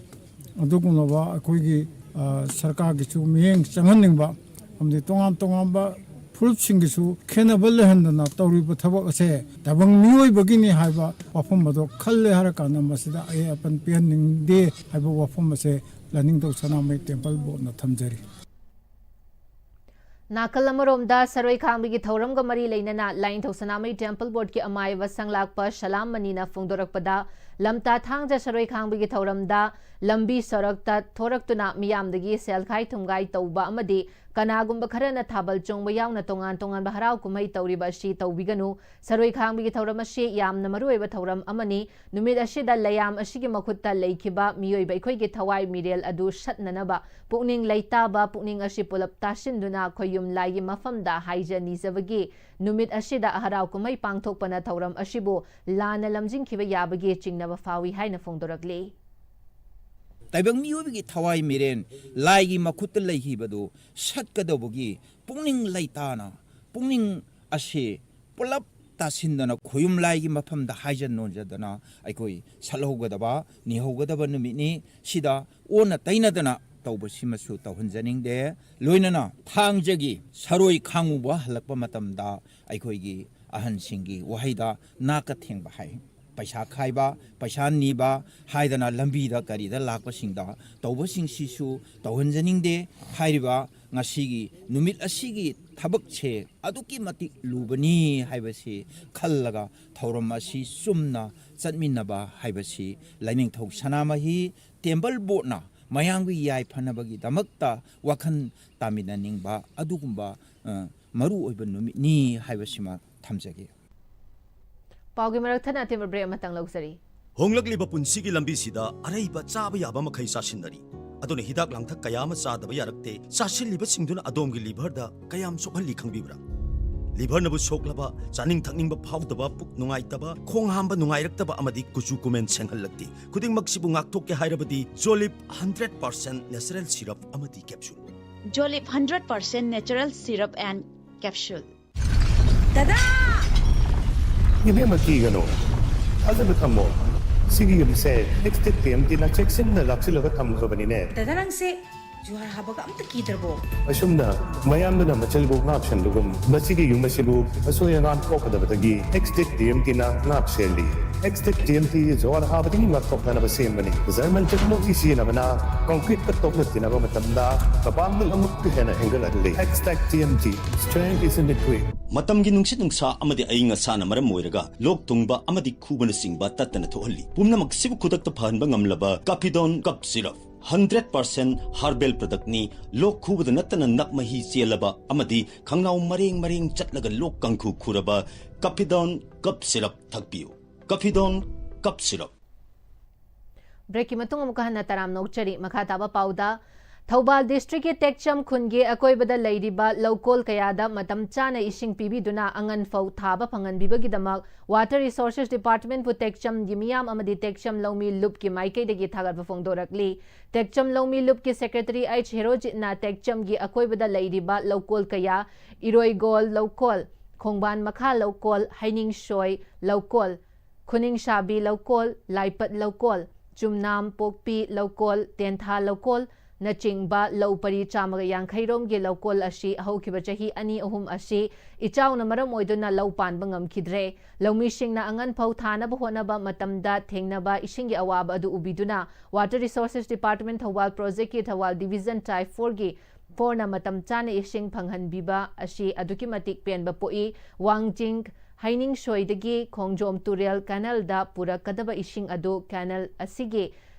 ꯑꯗꯨꯒꯨꯝꯂꯕ ꯑꯩꯈꯣꯏꯒꯤ, ꯑ, ꯁꯔꯀꯥꯔꯒꯤꯁꯨ ꯃꯤꯠꯌꯦꯡ ꯆꯪꯍꯟꯅꯤꯡꯕ ꯑꯃꯗꯤ ꯇꯣꯉꯥꯟ ꯇꯣꯉꯥꯟꯕ ꯐꯨꯔꯨꯞꯁꯤꯡꯒꯤꯁꯨ ꯈꯦꯠꯅꯕ ꯂꯩꯍꯟꯗꯅ ꯇꯧꯔꯤꯕ ꯊꯕꯛ ꯑꯁꯦ ꯇꯥꯏꯕꯪ ꯃꯤꯑꯣꯏꯕꯒꯤꯅꯤ ꯍꯥꯏꯕ ꯋꯥꯐꯝ ꯑꯗꯣ ꯈꯜꯂꯦ ꯍꯥꯏꯔꯀꯥꯟꯗ ꯃꯁꯤꯗ ꯑꯌꯦꯠ ꯑꯄꯟ ꯄꯤꯍꯟꯅꯤꯡꯗꯦ ꯍꯥꯏꯕ ꯋꯥꯐꯝ ꯑꯁꯦ ꯂꯥꯏꯅꯤꯡꯊꯧ ꯁꯅꯥꯃꯍꯤ ꯇꯦꯝꯄꯜ ꯕꯣꯔꯗꯅ ꯊꯝꯖꯔꯤ꯫ ꯅꯥꯀꯜ ꯑꯃꯔꯣꯝꯗ ꯁꯔꯣꯏ ꯈꯥꯡꯕꯒꯤ ꯊꯧꯔꯝꯒ ꯃꯔꯤ ꯂꯩꯅꯅ ꯂꯥꯏꯅꯤꯡꯊꯧ ꯁꯅꯥꯃꯍꯤ ꯇꯦꯝꯄꯜ ꯕꯣꯔꯗꯀꯤ ꯑꯃꯥꯏꯕ ꯁꯪꯂꯥꯛꯄ ꯁꯂꯥꯝ ꯃꯅꯤꯅ ꯐꯣꯡꯗꯣꯔꯛꯄꯗ, ꯂꯝꯇꯥ ꯊꯥꯡꯖ ꯁꯔꯣꯏ ꯈꯥꯡꯕꯒꯤ ꯊꯧꯔꯝꯗ ꯂꯝꯕꯤ ꯁꯣꯔꯣꯛꯇ ꯊꯣꯔꯛꯇꯨꯅ ꯃꯤꯌꯥꯝꯗꯒꯤ ꯁꯦꯜ ꯈꯥꯏ ꯊꯨꯝꯒꯥꯏ ꯇꯧꯕ ꯑꯃꯗꯤ ꯀꯅꯥꯒꯨꯝꯕ ꯈꯔꯅ ꯊꯥꯕꯜ ꯆꯣꯡꯕ ꯌꯥꯎꯅ ꯇꯣꯉꯥꯟ ꯇꯣꯉꯥꯟꯕ ꯍꯔꯥꯎ ꯀꯨꯝꯍꯩ ꯇꯧꯔꯤꯕ ꯑꯁꯤ ꯇꯧꯕꯤꯒꯅꯨ꯫ ꯁꯔꯣꯏ ꯈꯥꯡꯕꯒꯤ ꯊꯧꯔꯝ ꯑꯁꯤ ꯌꯥꯝꯅ ꯃꯔꯨꯑꯣꯏꯕ ꯊꯧꯔꯝ ꯑꯃꯅꯤ꯫ ꯅꯨꯃꯤꯠ ꯑꯁꯤꯗ ꯂꯩꯌꯥꯝ ꯑꯁꯤꯒꯤ ꯃꯈꯨꯠꯇ ꯂꯩꯈꯤꯕ ꯃꯤꯑꯣꯏꯕ ꯑꯩꯈꯣꯏꯒꯤ ꯊꯋꯥꯏ ꯃꯤꯔꯦꯜ ꯑꯗꯨ ꯁꯠꯅꯅꯕ ꯄꯨꯛꯅꯤꯡ ꯂꯩꯇꯥꯕ, ꯄꯨꯛꯅꯤꯡ ꯑꯁꯤ ꯄꯨꯂꯞ ꯇꯥꯁꯤꯟꯗꯨꯅ ꯈꯣꯌꯨꯝ ꯂꯥꯏꯒꯤ ꯃꯐꯝꯗ ꯍꯥꯏꯖ ꯅꯤꯖꯕꯒꯤ ꯅꯨꯃꯤꯠ ꯑꯁꯤꯗ ꯍꯔꯥꯎ ꯀꯨꯝꯍꯩ ꯄꯥꯡꯊꯣꯛꯄꯅ ꯊꯧꯔꯝ ꯑꯁꯤꯕꯨ ꯂꯥꯟꯅ ꯂꯝꯖꯤꯡꯈꯤꯕ ꯌꯥꯕꯒꯤ ꯆꯤꯡꯅꯕ ꯐꯥꯎꯏ ꯍꯥꯏꯅ ꯐꯣꯡꯗꯣꯔꯛꯂꯤ꯫ ꯇꯥꯏꯕꯪ ꯃꯤꯑꯣꯏꯕꯒꯤ ꯊꯋꯥꯏ ꯃꯤꯔꯦꯟ ꯂꯥꯏꯒꯤ ꯃꯈꯨꯠꯇ ꯂꯩꯈꯤꯕꯗꯨ ꯁꯠꯀꯗꯧꯕꯒꯤ ꯄꯨꯛꯅꯤꯡ ꯂꯩꯇꯥꯅ, ꯄꯨꯛꯅꯤꯡ ꯑꯁꯤ ꯄꯨꯂꯞ ꯇꯥꯁꯤꯟꯗꯅ ꯈꯣꯌꯨꯝ ꯂꯥꯏꯒꯤ ꯃꯐꯝꯗ ꯍꯥꯏꯖ ꯅꯣꯟꯖꯗꯅ ꯑꯩꯈꯣꯏ ꯁꯠꯍꯧꯒꯗꯕ, ꯅꯤꯍꯧꯒꯗꯕ ꯅꯨꯃꯤꯠꯅꯤ꯫ ꯁꯤꯗ ꯑꯣꯟꯅ ꯇꯩꯅꯗꯅ ꯇꯧꯕꯁꯤꯃꯁꯨ ꯇꯧꯍꯟꯖꯅꯤꯡꯗꯦ꯫ ꯂꯣꯏꯅꯅ ꯊꯥꯡꯖꯒꯤ ꯁꯔꯣꯏ ꯈꯥꯡꯉꯨꯕ ꯍꯜꯂꯛꯄ ꯃꯇꯝꯗ ꯑꯩꯈꯣꯏꯒꯤ ꯑꯍꯟꯁꯤꯡꯒꯤ ꯋꯥꯍꯩꯗ ꯅꯥꯀ ꯊꯦꯡꯕ ꯍꯥꯏ꯫ ꯄꯩꯁꯥ ꯈꯥꯏꯕ, ꯄꯩꯁꯥ ꯅꯤꯕ ꯍꯥꯏꯗꯅ ꯂꯝꯕꯤꯗ ꯀꯔꯤꯗ ꯂꯥꯛꯄꯁꯤꯡꯗ ꯇꯧꯕꯁꯤꯡꯁꯤꯁꯨ ꯇꯧꯍꯟꯖꯅꯤꯡꯗꯦ꯫ ꯍꯥꯏꯔꯤꯕ ꯉꯁꯤꯒꯤ ꯅꯨꯃꯤꯠ ꯑꯁꯤꯒꯤ ꯊꯕꯛꯁꯦ ꯑꯗꯨꯛꯀꯤ ꯃꯇꯤꯛ ꯂꯨꯕꯅꯤ ꯍꯥꯏꯕꯁꯤ ꯈꯜꯂꯒ ꯊꯧꯔꯝ ꯑꯁꯤ ꯆꯨꯝꯅ ꯆꯠꯃꯤꯟꯅꯕ ꯍꯥꯏꯕꯁꯤ ꯂꯥꯏꯅꯤꯡꯊꯧ ꯁꯅꯥꯃꯍꯤ ꯇꯦꯝꯕꯜ ꯕꯣꯔꯗꯅ ꯃꯌꯥꯝꯒꯤ ꯌꯥꯏꯐꯅꯕꯒꯤꯗꯃꯛꯇ ꯋꯥꯈꯜ ꯇꯥꯃꯤꯟꯅꯅꯤꯡꯕ ꯑꯗꯨꯒꯨꯝꯕ, ꯑ, ꯃꯔꯨꯑꯣꯏꯕ ꯅꯨꯃꯤꯠꯅꯤ ꯍꯥꯏꯕꯁꯤꯃ ꯊꯝꯖꯒꯦ꯫ ꯄꯥꯎꯒꯤ ꯃꯔꯛ ꯊꯠꯅ ꯑꯇꯦꯟꯕ ꯕ꯭ꯔꯦꯛ ꯑꯃꯇꯪ ꯂꯧꯖꯔꯤ꯫ ꯍꯣꯡꯂꯛꯂꯤꯕ ꯄꯨꯟꯁꯤꯒꯤ ꯂꯝꯕꯤꯁꯤꯗ ꯑꯔꯩꯕ ꯆꯥꯕ ꯌꯥꯕ ꯃꯈꯩ ꯆꯥꯁꯤꯟꯅꯔꯤ꯫ ꯑꯗꯨꯅ ꯍꯤꯗꯥꯛ ꯂꯥꯡꯊꯛ ꯀꯌꯥ ꯑꯃ ꯆꯥꯗꯕ ꯌꯥꯔꯛꯇꯦ꯫ ꯆꯥꯁꯤꯜꯂꯤꯕꯁꯤꯡꯗꯨꯅ ꯑꯗꯣꯝꯒꯤ ꯂꯤꯚꯔꯗ ꯀꯌꯥꯝ ꯁꯣꯛꯍꯜꯂꯤ ꯈꯪꯕꯤꯕ꯭ꯔꯥ? ꯂꯤꯚꯔꯅꯕꯨ ꯁꯣꯛꯂꯕ, ꯆꯥꯅꯤꯡ ꯊꯛꯅꯤꯡꯕ ꯐꯥꯎꯗꯕ, ꯄꯨꯛ ꯅꯨꯡꯉꯥꯏꯇꯕ, ꯈꯣꯡ ꯍꯥꯝꯕ ꯅꯨꯡꯉꯥꯏꯔꯛꯇꯕ ꯑꯃꯗꯤ ꯀꯨꯆꯨ ꯀꯨꯃꯦꯟ ꯁꯦꯡꯍꯜꯂꯛꯇꯦ꯫ ꯈꯨꯗꯤꯡꯃꯛꯁꯤꯕꯨ ꯉꯥꯛꯊꯣꯛꯀꯦ ꯍꯥꯏꯔꯕꯗꯤ ꯖꯣꯂꯤꯞ ꯍꯟꯗ꯭ꯔꯦꯠ ꯄꯥꯔꯁꯦꯟ ꯅꯦꯆꯔꯦꯜ ꯁꯤꯔꯞ ꯑꯃꯗꯤ capsule. Jolip hundred percent natural syrup and capsule. ꯗꯗꯥ! ꯏꯕꯦꯝꯃ, ꯀꯤꯒꯅꯨ꯫ ꯊꯥꯖꯕ ꯊꯝꯃꯣ꯫ ꯁꯤꯒꯤ ꯌꯨꯝꯁꯦ ꯑꯦꯛꯁꯇꯦꯛ ꯇꯤ ꯑꯦꯝ ꯇꯤꯅ ꯆꯦꯛꯁꯤꯟꯅ ꯂꯥꯛꯁꯤꯜꯂꯒ ꯊꯝꯈ꯭ꯔꯕꯅꯤꯅꯦ꯫ ꯗꯗꯥ, ꯅꯪꯁꯦ ꯖꯨꯍꯥꯔ ꯍꯥꯕꯒ ꯑꯝꯇ ꯀꯤꯗ꯭ꯔꯕꯣ? ꯑꯁꯨꯝꯅ ꯃꯌꯥꯝꯗꯨꯅ ꯃꯆꯜꯕꯨ ꯉꯥꯛ ꯁꯦꯟꯕꯒꯨꯝ, ꯃꯁꯤꯒꯤ ꯌꯨꯝ ꯑꯁꯤꯕꯨ ꯑꯁꯣꯏ ꯑꯉꯥꯝ ꯊꯣꯛꯀꯗꯕꯗꯒꯤ ꯑꯦꯛꯁꯇꯦꯛ ꯇꯤ ꯑꯦꯝ ꯇꯤꯅ ꯉꯥꯛ ꯁꯦꯜꯂꯤ꯫ ꯑꯦꯛꯁꯇꯦꯛ ꯇꯤ ꯑꯦꯝ ꯇꯤ ꯖꯨꯍꯥꯔ ꯍꯥꯕꯗꯒꯤ ꯉꯥꯛꯊꯣꯛꯅꯅꯕ ꯁꯦꯝꯕꯅꯤ꯫ ꯖꯔꯃꯟ ꯇꯦꯛꯅꯣꯂꯣꯖꯤ ꯁꯤꯖꯤꯟꯅꯕꯅ ꯀꯪꯀ꯭ꯔꯤꯠꯇ ꯇꯣꯛꯅ ꯇꯤꯟꯅꯕ ꯃꯇꯝꯗ ꯃꯄꯥꯡꯒꯜ ꯑꯃꯨꯛꯀ ꯍꯦꯟꯅ ꯍꯦꯟꯒꯠꯍꯜꯂꯤ꯫ Extech T M T, strength is in the grit. ꯃꯇꯝꯒꯤ ꯅꯨꯡꯁꯤꯠ ꯅꯨꯡꯁꯥ ꯑꯃꯗꯤ ꯑꯏꯪ ꯑꯁꯥꯅ ꯃꯔꯝ ꯑꯣꯏꯔꯒ ꯂꯣꯛ ꯊꯨꯡꯕ ꯑꯃꯗꯤ ꯈꯨꯕꯅꯆꯤꯡꯕ ꯇꯠꯇꯅ ꯊꯣꯛꯍꯜꯂꯤ꯫ ꯄꯨꯝꯅꯃꯛꯁꯤꯕꯨ ꯈꯨꯗꯛꯇ ꯐꯍꯟꯕ ꯉꯝꯂꯕ ꯀꯥꯐꯤꯗꯣꯟ cup syrup. Hundred percent herbal ꯄ꯭ꯔꯗꯛꯅꯤ꯫ ꯂꯣꯛ ꯈꯨꯕꯗ ꯅꯠꯇꯅ ꯅꯞ ꯃꯍꯤ ꯆꯦꯜꯂꯕ ꯑꯃꯗꯤ ꯈꯪꯅꯥꯎ ꯃꯔꯦꯡ ꯃꯔꯦꯡ ꯆꯠꯂꯒ ꯂꯣꯛ ꯀꯥꯡꯈꯨ ꯈꯨꯔꯕ ꯀꯥꯐꯤꯗꯣꯟ ꯀꯞ ꯁꯤꯔꯞ ꯊꯛꯄꯤꯌꯨ꯫ ꯀꯥꯐꯤꯗꯣꯟ cup syrup. ꯕ꯭ꯔꯦꯛꯀꯤ ꯃꯇꯨꯡ ꯑꯃꯨꯛꯀ ꯍꯟꯅ ꯇꯔꯥꯝꯅ ꯑꯣꯛꯆꯔꯤ꯫ ꯃꯈꯥ ꯇꯥꯕ ꯄꯥꯎꯗ, ꯊꯧꯕꯥꯜ ꯗꯤꯁꯇ꯭ꯔꯤꯛꯀꯤ ꯇꯦꯛꯆꯝ ꯈꯨꯟꯒꯤ ꯑꯀꯣꯏꯕꯗ ꯂꯩꯔꯤꯕ ꯂꯧꯀꯣꯜ ꯀꯌꯥꯗ ꯃꯇꯝ ꯆꯥꯅ ꯏꯁꯤꯡ ꯄꯤꯕꯤꯗꯨꯅ ꯑꯉꯟ ꯐꯧ ꯊꯥꯕ ꯐꯪꯍꯟꯕꯤꯕꯒꯤꯗꯃꯛ Water Resources Departmentꯄꯨ ꯇꯦꯛꯆꯝꯒꯤ ꯃꯤꯌꯥꯝ ꯑꯃꯗꯤ ꯇꯦꯛꯆꯝ ꯂꯧꯃꯤ ꯂꯨꯞꯀꯤ ꯃꯥꯏꯀꯩꯗꯒꯤ ꯊꯥꯒꯠꯄ ꯐꯣꯡꯗꯣꯔꯛꯂꯤ꯫ ꯇꯦꯛꯆꯝ ꯂꯧꯃꯤ ꯂꯨꯞꯀꯤ ꯁꯦꯀ꯭ꯔꯦꯇꯔꯤ ꯑꯩꯆ ꯍꯦꯔꯣꯖꯤꯠꯅ ꯇꯦꯛꯆꯝꯒꯤ ꯑꯀꯣꯏꯕꯗ ꯂꯩꯔꯤꯕ ꯂꯧꯀꯣꯜ ꯀꯌꯥ, ꯏꯔꯣꯏꯒꯣꯜ ꯂꯧꯀꯣꯜ, ꯈꯣꯡꯕꯥꯟ ꯃꯈꯥ ꯂꯧꯀꯣꯜ, ꯍꯩꯅꯤꯡꯁꯣꯏ ꯂꯧꯀꯣꯜ, ꯈꯨꯅꯤꯡꯁꯥꯕꯤ ꯂꯧꯀꯣꯜ, ꯂꯥꯏꯄꯠ ꯂꯧꯀꯣꯜ, ꯆꯨꯝꯅꯥꯝ ꯄꯣꯛꯄꯤ ꯂꯧꯀꯣꯜ, ꯇꯦꯟꯊꯥ ꯂꯧꯀꯣꯜ, ꯅꯆꯤꯡꯕ ꯂꯧ ꯄꯔꯤ ꯆꯥꯝꯃꯒ ꯌꯥꯡꯈꯩ ꯔꯣꯝꯒꯤ ꯂꯧꯀꯣꯜ ꯑꯁꯤ ꯍꯧꯈꯤꯕ ꯆꯍꯤ ꯑꯅꯤ ꯑꯍꯨꯝ ꯑꯁꯤ ꯏꯆꯥꯎꯅ ꯃꯔꯝ ꯑꯣꯏꯗꯨꯅ ꯂꯧ ꯄꯥꯟꯕ ꯉꯝꯈꯤꯗ꯭ꯔꯦ꯫ ꯂꯧꯃꯤꯁꯤꯡꯅ ꯑꯉꯟ ꯐꯧ ꯊꯥꯅꯕ ꯍꯣꯠꯅꯕ ꯃꯇꯝꯗ ꯊꯦꯡꯅꯕ ꯏꯁꯤꯡꯒꯤ ꯑꯋꯥꯕ ꯑꯗꯨ ꯎꯕꯤꯗꯨꯅ Water Resources Department Thoubal ꯄ꯭ꯔꯣꯖꯦꯛꯀꯤ Thoubal Division Type four ꯒꯤ four ꯅ ꯃꯇꯝ ꯆꯥꯅ ꯏꯁꯤꯡ ꯐꯪꯍꯟꯕꯤꯕ ꯑꯁꯤ ꯑꯗꯨꯛꯀꯤ ꯃꯇꯤꯛ ꯄꯦꯟꯕ ꯄꯣꯛꯏ꯫ ꯋꯥꯡꯖꯤꯡ ꯍꯩꯅꯤꯡꯁꯣꯏꯗꯒꯤ ꯈꯣꯡꯖꯣꯝ ꯇꯨꯔꯦꯜ ꯀꯦꯅꯦꯜꯗ ꯄꯨꯔꯛꯀꯗꯕ ꯏꯁꯤꯡ ꯑꯗꯨ ꯀꯦꯅꯦꯜ ꯑꯁꯤꯒꯤ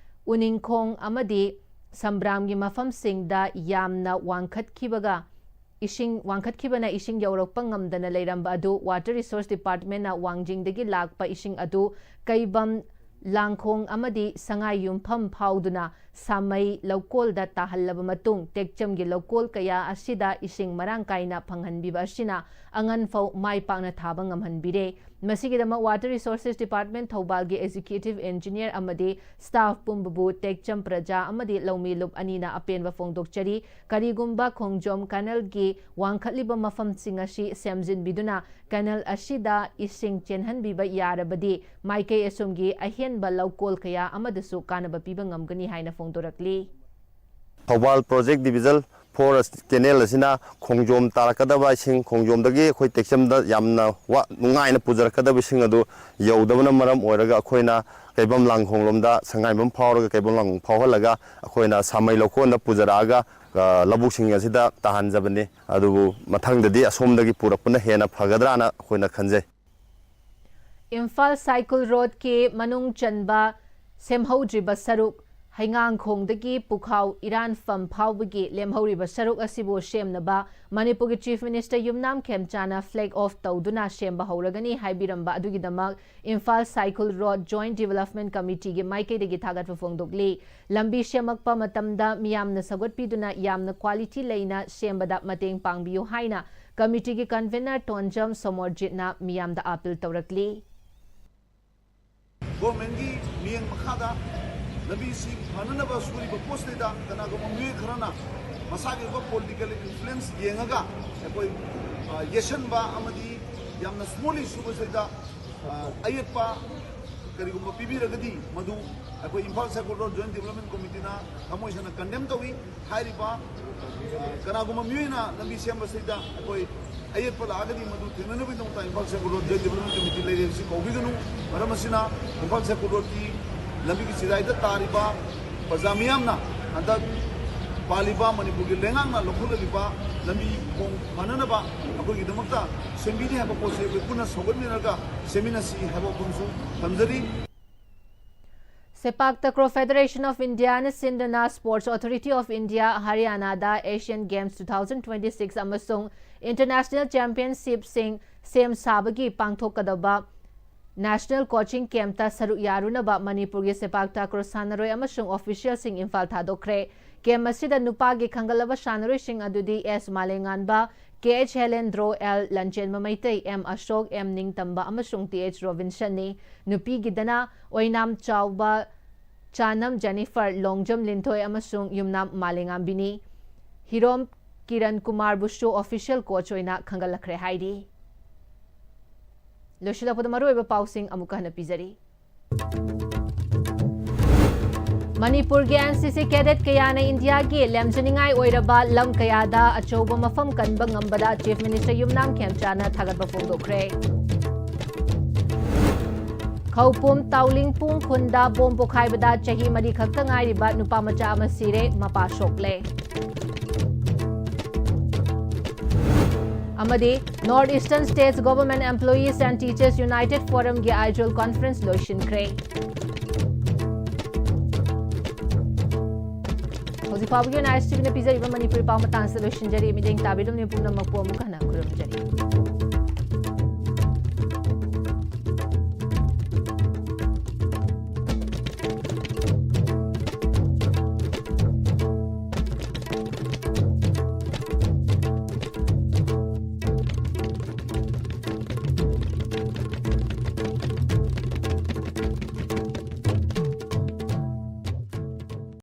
ꯎꯅꯤꯡꯈꯣꯡ ꯑꯃꯗꯤ ꯁꯝꯕ꯭ꯔꯥꯝꯒꯤ ꯃꯐꯝꯁꯤꯡꯗ ꯌꯥꯝꯅ ꯋꯥꯡꯈꯠꯈꯤꯕꯒ ꯏꯁꯤꯡ ꯋꯥꯡꯈꯠꯈꯤꯕꯅ ꯏꯁꯤꯡ ꯌꯧꯔꯛꯄ ꯉꯝꯗꯅ ꯂꯩꯔꯝꯕ ꯑꯗꯨ Water Resource Department ꯅ ꯋꯥꯡꯖꯤꯡꯗꯒꯤ ꯂꯥꯛꯄ ꯏꯁꯤꯡ ꯑꯗꯨ ꯀꯩꯕꯝ, ꯂꯥꯡꯈꯣꯡ ꯑꯃꯗꯤ ꯁꯉꯥꯏ ꯌꯨꯝꯐꯝ ꯐꯥꯎꯗꯨꯅ ꯁꯥꯃꯩ ꯂꯧꯀꯣꯜꯗ ꯇꯥꯍꯜꯂꯕ ꯃꯇꯨꯡ, ꯇꯦꯛꯆꯝꯒꯤ ꯂꯧꯀꯣꯜ ꯀꯌꯥ ꯑꯁꯤꯗ ꯏꯁꯤꯡ ꯃꯔꯥꯡ ꯀꯥꯏꯅ ꯐꯪꯍꯟꯕꯤꯕ ꯑꯁꯤꯅ ꯑꯉꯟ ꯐꯧ ꯃꯥꯏ ꯄꯥꯛꯅ ꯊꯥꯕ ꯉꯝꯍꯟꯕꯤꯔꯦ꯫ ꯃꯁꯤꯒꯤꯗꯃꯛ Water Resources Department ꯊꯧꯕꯥꯜꯒꯤ Executive Engineer ꯑꯃꯗꯤ staff ꯄꯨꯝꯕꯕꯨ ꯇꯦꯛꯆꯝ ꯄ꯭ꯔꯖꯥ ꯑꯃꯗꯤ ꯂꯧꯃꯤ ꯂꯨꯞ ꯑꯅꯤꯅ ꯑꯄꯦꯟꯕ ꯐꯣꯡꯗꯣꯛꯆꯔꯤ꯫ ꯀꯔꯤꯒꯨꯝꯕ ꯈꯣꯡꯖꯣꯝ ꯀꯦꯅꯦꯜꯒꯤ ꯋꯥꯡꯈꯠꯂꯤꯕ ꯃꯐꯝꯁꯤꯡ ꯑꯁꯤ ꯁꯦꯝꯖꯤꯟꯕꯤꯗꯨꯅ ꯀꯦꯅꯦꯜ ꯑꯁꯤꯗ ꯏꯁꯤꯡ ꯆꯦꯟꯍꯟꯕꯤꯕ ꯌꯥꯔꯕꯗꯤ ꯃꯥꯏꯀꯩ ꯑꯁꯣꯝꯒꯤ ꯑꯍꯦꯟꯕ ꯂꯧꯀꯣꯜ ꯀꯌꯥ ꯑꯃꯗꯁꯨ ꯀꯥꯟꯅꯕ ꯄꯤꯕ ꯉꯝꯒꯅꯤ ꯍꯥꯏꯅ ꯐꯣꯡꯗꯣꯔꯛꯂꯤ꯫ ꯊꯧꯕꯥꯜ Project Division four ꯑꯁ-, ꯀꯦꯅꯦꯜ ꯑꯁꯤꯅ ꯈꯣꯡꯖꯣꯝ ꯇꯥꯔꯛꯀꯗꯕ ꯏꯁꯤꯡ, ꯈꯣꯡꯖꯣꯝꯗꯒꯤ ꯑꯩꯈꯣꯏ ꯇꯦꯛꯆꯝꯗ ꯌꯥꯝꯅ ꯋꯥ-, ꯅꯨꯡꯉꯥꯏꯅ ꯄꯨꯖꯔꯛꯀꯗꯕ ꯏꯁꯤꯡ ꯑꯗꯨ ꯌꯧꯗꯕꯅ ꯃꯔꯝ ꯑꯣꯏꯔꯒ ꯑꯩꯈꯣꯏꯅ ꯀꯩꯕꯝ ꯂꯥꯡꯈꯣꯡꯂꯣꯝꯗ ꯁꯉꯥꯏꯕꯝ ꯐꯥꯎꯔꯒ ꯀꯩꯕꯝ ꯂꯥꯡꯈꯣꯡ ꯐꯥꯎꯍꯜꯂꯒ ꯑꯩꯈꯣꯏꯅ ꯁꯥꯃꯩ ꯂꯧꯀꯣꯟꯗ ꯄꯨꯖꯔꯛꯑꯒ, ꯑ, ꯂꯧꯕꯨꯛꯁꯤꯡ ꯑꯁꯤꯗ ꯇꯥꯍꯟꯖꯕꯅꯤ꯫ ꯑꯗꯨꯕꯨ ꯃꯊꯪꯗꯗꯤ ꯑꯁꯣꯝꯗꯒꯤ ꯄꯨꯔꯛꯄꯅ ꯍꯦꯟꯅ ꯐꯒꯗ꯭ꯔꯥꯅ ꯑꯩꯈꯣꯏꯅ ꯈꯟꯖꯩ꯫ ꯏꯝꯐꯥꯜ ꯁꯥꯏꯀꯨꯜ ꯔꯣꯗꯀꯤ ꯃꯅꯨꯡ ꯆꯟꯕ ꯁꯦꯝꯍꯧꯗ꯭ꯔꯤꯕ ꯁꯔꯨꯛ, ꯍꯩꯉꯥꯡꯈꯣꯡꯗꯒꯤ ꯄꯨꯈꯥꯎ ꯏꯔꯥꯟꯐꯝ ꯐꯥꯎꯕꯒꯤ ꯂꯦꯝꯍꯧꯔꯤꯕ ꯁꯔꯨꯛ ꯑꯁꯤꯕꯨ ꯁꯦꯝꯅꯕ ꯃꯅꯤꯄꯨꯔꯒꯤ Chief Minister ꯌꯨꯝꯅꯥꯝ ꯈꯦꯝꯆꯥꯅ flag off ꯇꯧꯗꯨꯅ ꯁꯦꯝꯕ ꯍꯧꯔꯒꯅꯤ ꯍꯥꯏꯕꯤꯔꯝꯕ ꯑꯗꯨꯒꯤꯗꯃꯛ ꯏꯝꯐꯥꯜ ꯁꯥꯏꯀꯨꯜ ꯔꯣꯗ Joint Development Committeeꯒꯤ ꯃꯥꯏꯀꯩꯗꯒꯤ ꯊꯥꯒꯠꯄ ꯐꯣꯡꯗꯣꯛꯂꯤ꯫ ꯂꯝꯕꯤ ꯁꯦꯝꯃꯛꯄ ꯃꯇꯝꯗ ꯃꯤꯌꯥꯝꯅ ꯁꯧꯒꯠꯄꯤꯗꯨꯅ ꯌꯥꯝꯅ quality ꯂꯩꯅ ꯁꯦꯝꯕꯗ ꯃꯇꯦꯡ ꯄꯥꯡꯕꯤꯌꯨ ꯍꯥꯏꯅ committeeꯒꯤ convener ꯇꯣꯟꯖꯝ ꯁꯣꯃꯣꯔꯖꯤꯠꯅ ꯃꯤꯌꯥꯝꯗ appeal ꯇꯧꯔꯛꯂꯤ꯫ ꯒꯣꯔꯃꯦꯟꯒꯤ ꯃꯤꯠꯌꯦꯡ ꯃꯈꯥꯗ ꯂꯝꯕꯤꯁꯤ ꯐꯅꯅꯕ ꯁꯨꯔꯤꯕ ꯄꯣꯠꯁꯤꯗꯩꯗ ꯀꯅꯥꯒꯨꯝꯕ ꯃꯤꯑꯣꯏ ꯈꯔꯅ ꯃꯁꯥꯒꯤ ꯑꯣꯏꯕ political influence ꯌꯦꯡꯉꯒ ꯑꯩꯈꯣꯏ, ꯑ, ꯌꯦꯠꯁꯟꯕ ꯑꯃꯗꯤ ꯌꯥꯝꯅ slowly ꯁꯨꯕꯁꯤꯗ, ꯑ, ꯑꯌꯦꯠꯄ ꯀꯔꯤꯒꯨꯝꯕ ꯄꯤꯕꯤꯔꯒꯗꯤ ꯃꯗꯨ ꯑꯩꯈꯣꯏ Imphal Saikul road joint development ꯀꯣꯃꯤꯇꯤꯅ ꯊꯃꯣꯏ ꯁꯦꯡꯅ ꯀꯟꯗꯦꯝ ꯇꯧꯏ꯫ ꯍꯥꯏꯔꯤꯕ ꯀꯅꯥꯒꯨꯝꯕ ꯃꯤꯑꯣꯏꯅ ꯂꯝꯕꯤ ꯁꯦꯝꯕꯁꯤꯗ ꯑꯩꯈꯣꯏ ꯑꯌꯦꯠꯄ ꯂꯥꯛꯑꯒꯗꯤ ꯃꯗꯨ ꯊꯦꯡꯅꯅꯕꯒꯤꯗꯃꯛꯇ Imphal Saikul road joint development committee ꯂꯩꯔꯦ ꯍꯥꯏꯕꯁꯤ ꯀꯥꯎꯕꯤꯒꯅꯨ꯫ ꯃꯔꯝ ꯑꯁꯤꯅ ꯏꯝꯐꯥꯜ ꯁꯥꯏꯀꯣꯜ ꯔꯣꯗꯀꯤ ꯂꯝꯕꯤꯒꯤ ꯆꯤꯗꯥꯏꯗ ꯇꯥꯔꯤꯕ ꯄ꯭ꯔꯖꯥ ꯃꯤꯌꯥꯝꯅ ꯍꯟꯗꯛ ꯄꯥꯜꯂꯤꯕ ꯃꯅꯤꯄꯨꯔꯒꯤ ꯂꯩꯉꯥꯛꯅ ꯂꯧꯈꯠꯂꯛꯂꯤꯕ ꯂꯝꯕꯤ ꯊꯣꯡ ꯐꯅꯅꯕ ꯑꯩꯈꯣꯏꯒꯤꯗꯃꯛꯇ ꯁꯦꯝꯕꯤꯅꯤ ꯍꯥꯏꯕ ꯄꯣꯠꯁꯤ ꯑꯩꯈꯣꯏ ꯄꯨꯟꯅ ꯁꯧꯒꯠꯃꯤꯟꯅꯔꯒ ꯁꯦꯝꯃꯤꯟꯅꯁꯤ ꯍꯥꯏꯕ ꯋꯥꯐꯝꯁꯨ ꯊꯝꯖꯔꯤ꯫ ꯁꯦꯄꯥꯛ ꯇꯀ꯭ꯔꯣ ꯐꯦꯗꯔꯦꯁꯟ ꯑꯣꯐ ꯏꯟꯗꯤꯌꯥꯅ ꯁꯤꯟꯗꯨꯅ Sports Authority of India ꯍꯔꯤꯌꯥꯅꯥꯗ Asian Games two thousand twenty six ꯑꯃꯁꯨꯡ International Championshipꯁꯤꯡ ꯁꯦꯝ ꯁꯥꯕꯒꯤ ꯄꯥꯡꯊꯣꯛꯀꯗꯕ National Coaching Campꯇ ꯁꯔꯨꯛ ꯌꯥꯔꯨꯅꯕ ꯃꯅꯤꯄꯨꯔꯒꯤ ꯁꯦꯄꯥꯛ ꯇꯀ꯭ꯔꯣ ꯁꯥꯟꯅꯔꯣꯏ ꯑꯃꯁꯨꯡ officialꯁꯤꯡ ꯏꯝꯐꯥꯜ ꯊꯥꯗꯣꯛꯈ꯭ꯔꯦ꯫ Camp ꯑꯁꯤꯗ ꯅꯨꯄꯥꯒꯤ ꯈꯟꯒꯠꯂꯕ ꯁꯥꯟꯅꯔꯣꯏꯁꯤꯡ ꯑꯗꯨꯗꯤ ꯑꯦꯁ ꯃꯥꯂꯦꯉꯥꯟꯕ, ꯀꯦ ꯑꯩꯆ ꯍꯦꯂꯦꯟꯗ꯭ꯔꯣ, ꯑꯦꯜ ꯂꯟꯆꯦꯟꯕ ꯃꯩꯇꯩ, ꯑꯦꯝ ꯑꯁꯣꯛ, ꯑꯦꯝ ꯅꯤꯡꯇꯝꯕ ꯑꯃꯁꯨꯡ ꯇꯤ ꯑꯩꯆ ꯔꯣꯕꯤꯟꯁꯟꯅꯤ꯫ ꯅꯨꯄꯤꯒꯤꯗꯅ ꯑꯣꯏꯅꯥꯝ ꯆꯥꯎꯕ, ꯆꯥꯅꯝ ꯖꯦꯅꯤꯐꯔ, ꯂꯣꯡꯖꯝ ꯂꯤꯟꯊꯣꯏ ꯑꯃꯁꯨꯡ ꯌꯨꯝꯅꯥꯝ ꯃꯥꯂꯦꯉꯥꯝꯕꯤꯅꯤ꯫ ꯍꯤꯔꯣꯝ ꯀꯤꯔꯟ ꯀꯨꯃꯥꯔꯕꯨꯁꯨ official coach ꯑꯣꯏꯅ ꯈꯟꯒꯠꯂꯛꯈ꯭ꯔꯦ ꯍꯥꯏꯔꯤ꯫ ꯂꯣꯏꯁꯤꯜꯂꯛꯄꯗ ꯃꯔꯨꯑꯣꯏꯕ ꯄꯥꯎꯁꯤꯡ ꯑꯃꯨꯛꯀ ꯍꯟꯅ ꯄꯤꯖꯔꯤ꯫ ꯃꯅꯤꯄꯨꯔꯒꯤ N C C cadet ꯀꯌꯥꯅ ꯏꯟꯗꯤꯌꯥꯒꯤ ꯂꯦꯝꯖꯅꯤꯡꯉꯥꯏ ꯑꯣꯏꯔꯕ ꯂꯝ ꯀꯌꯥꯗ ꯑꯆꯧꯕ ꯃꯐꯝ ꯀꯟꯕ ꯉꯝꯕꯗ Chief Minister ꯌꯨꯝꯅꯥꯝ ꯈꯦꯝꯆꯥꯅ ꯊꯥꯒꯠꯄ ꯐꯣꯡꯗꯣꯛꯈ꯭ꯔꯦ꯫ ꯈꯧꯄꯨꯝ ꯇꯥꯎꯂꯤꯡꯄꯨꯡ ꯈꯨꯟꯗ ꯕꯣꯝ ꯄꯣꯈꯥꯏꯕꯗ ꯆꯍꯤ ꯃꯔꯤ ꯈꯛꯇ ꯉꯥꯏꯔꯤꯕ ꯅꯨꯄꯥ ꯃꯆꯥ ꯑꯃ ꯁꯤꯔꯦ, ꯃꯄꯥ ꯁꯣꯛꯂꯦ꯫ ꯑꯃꯗꯤ North Eastern States Government Employees and Teachers United Forumꯒꯤ Aizawl Conference ꯂꯣꯏꯁꯤꯟꯈ꯭ꯔꯦ꯫ ꯍꯧꯖꯤꯛ ꯐꯥꯎꯕꯒꯤ ꯑꯣꯏꯅ ISTVꯅ ꯄꯤꯖꯔꯤꯕ ꯃꯅꯤꯄꯨꯔꯤ ꯄꯥꯎ ꯃꯇꯥꯡꯁꯤꯗ ꯂꯣꯏꯁꯤꯟꯖꯔꯤ꯫ ꯃꯤꯠꯌꯦꯡ ꯇꯥꯕꯤꯔꯝꯂꯤꯕ ꯄꯨꯝꯅꯃꯛꯄꯨ ꯑꯃꯨꯛ ꯍꯟꯅ ꯈꯨꯔꯨꯝꯖꯔꯤ꯫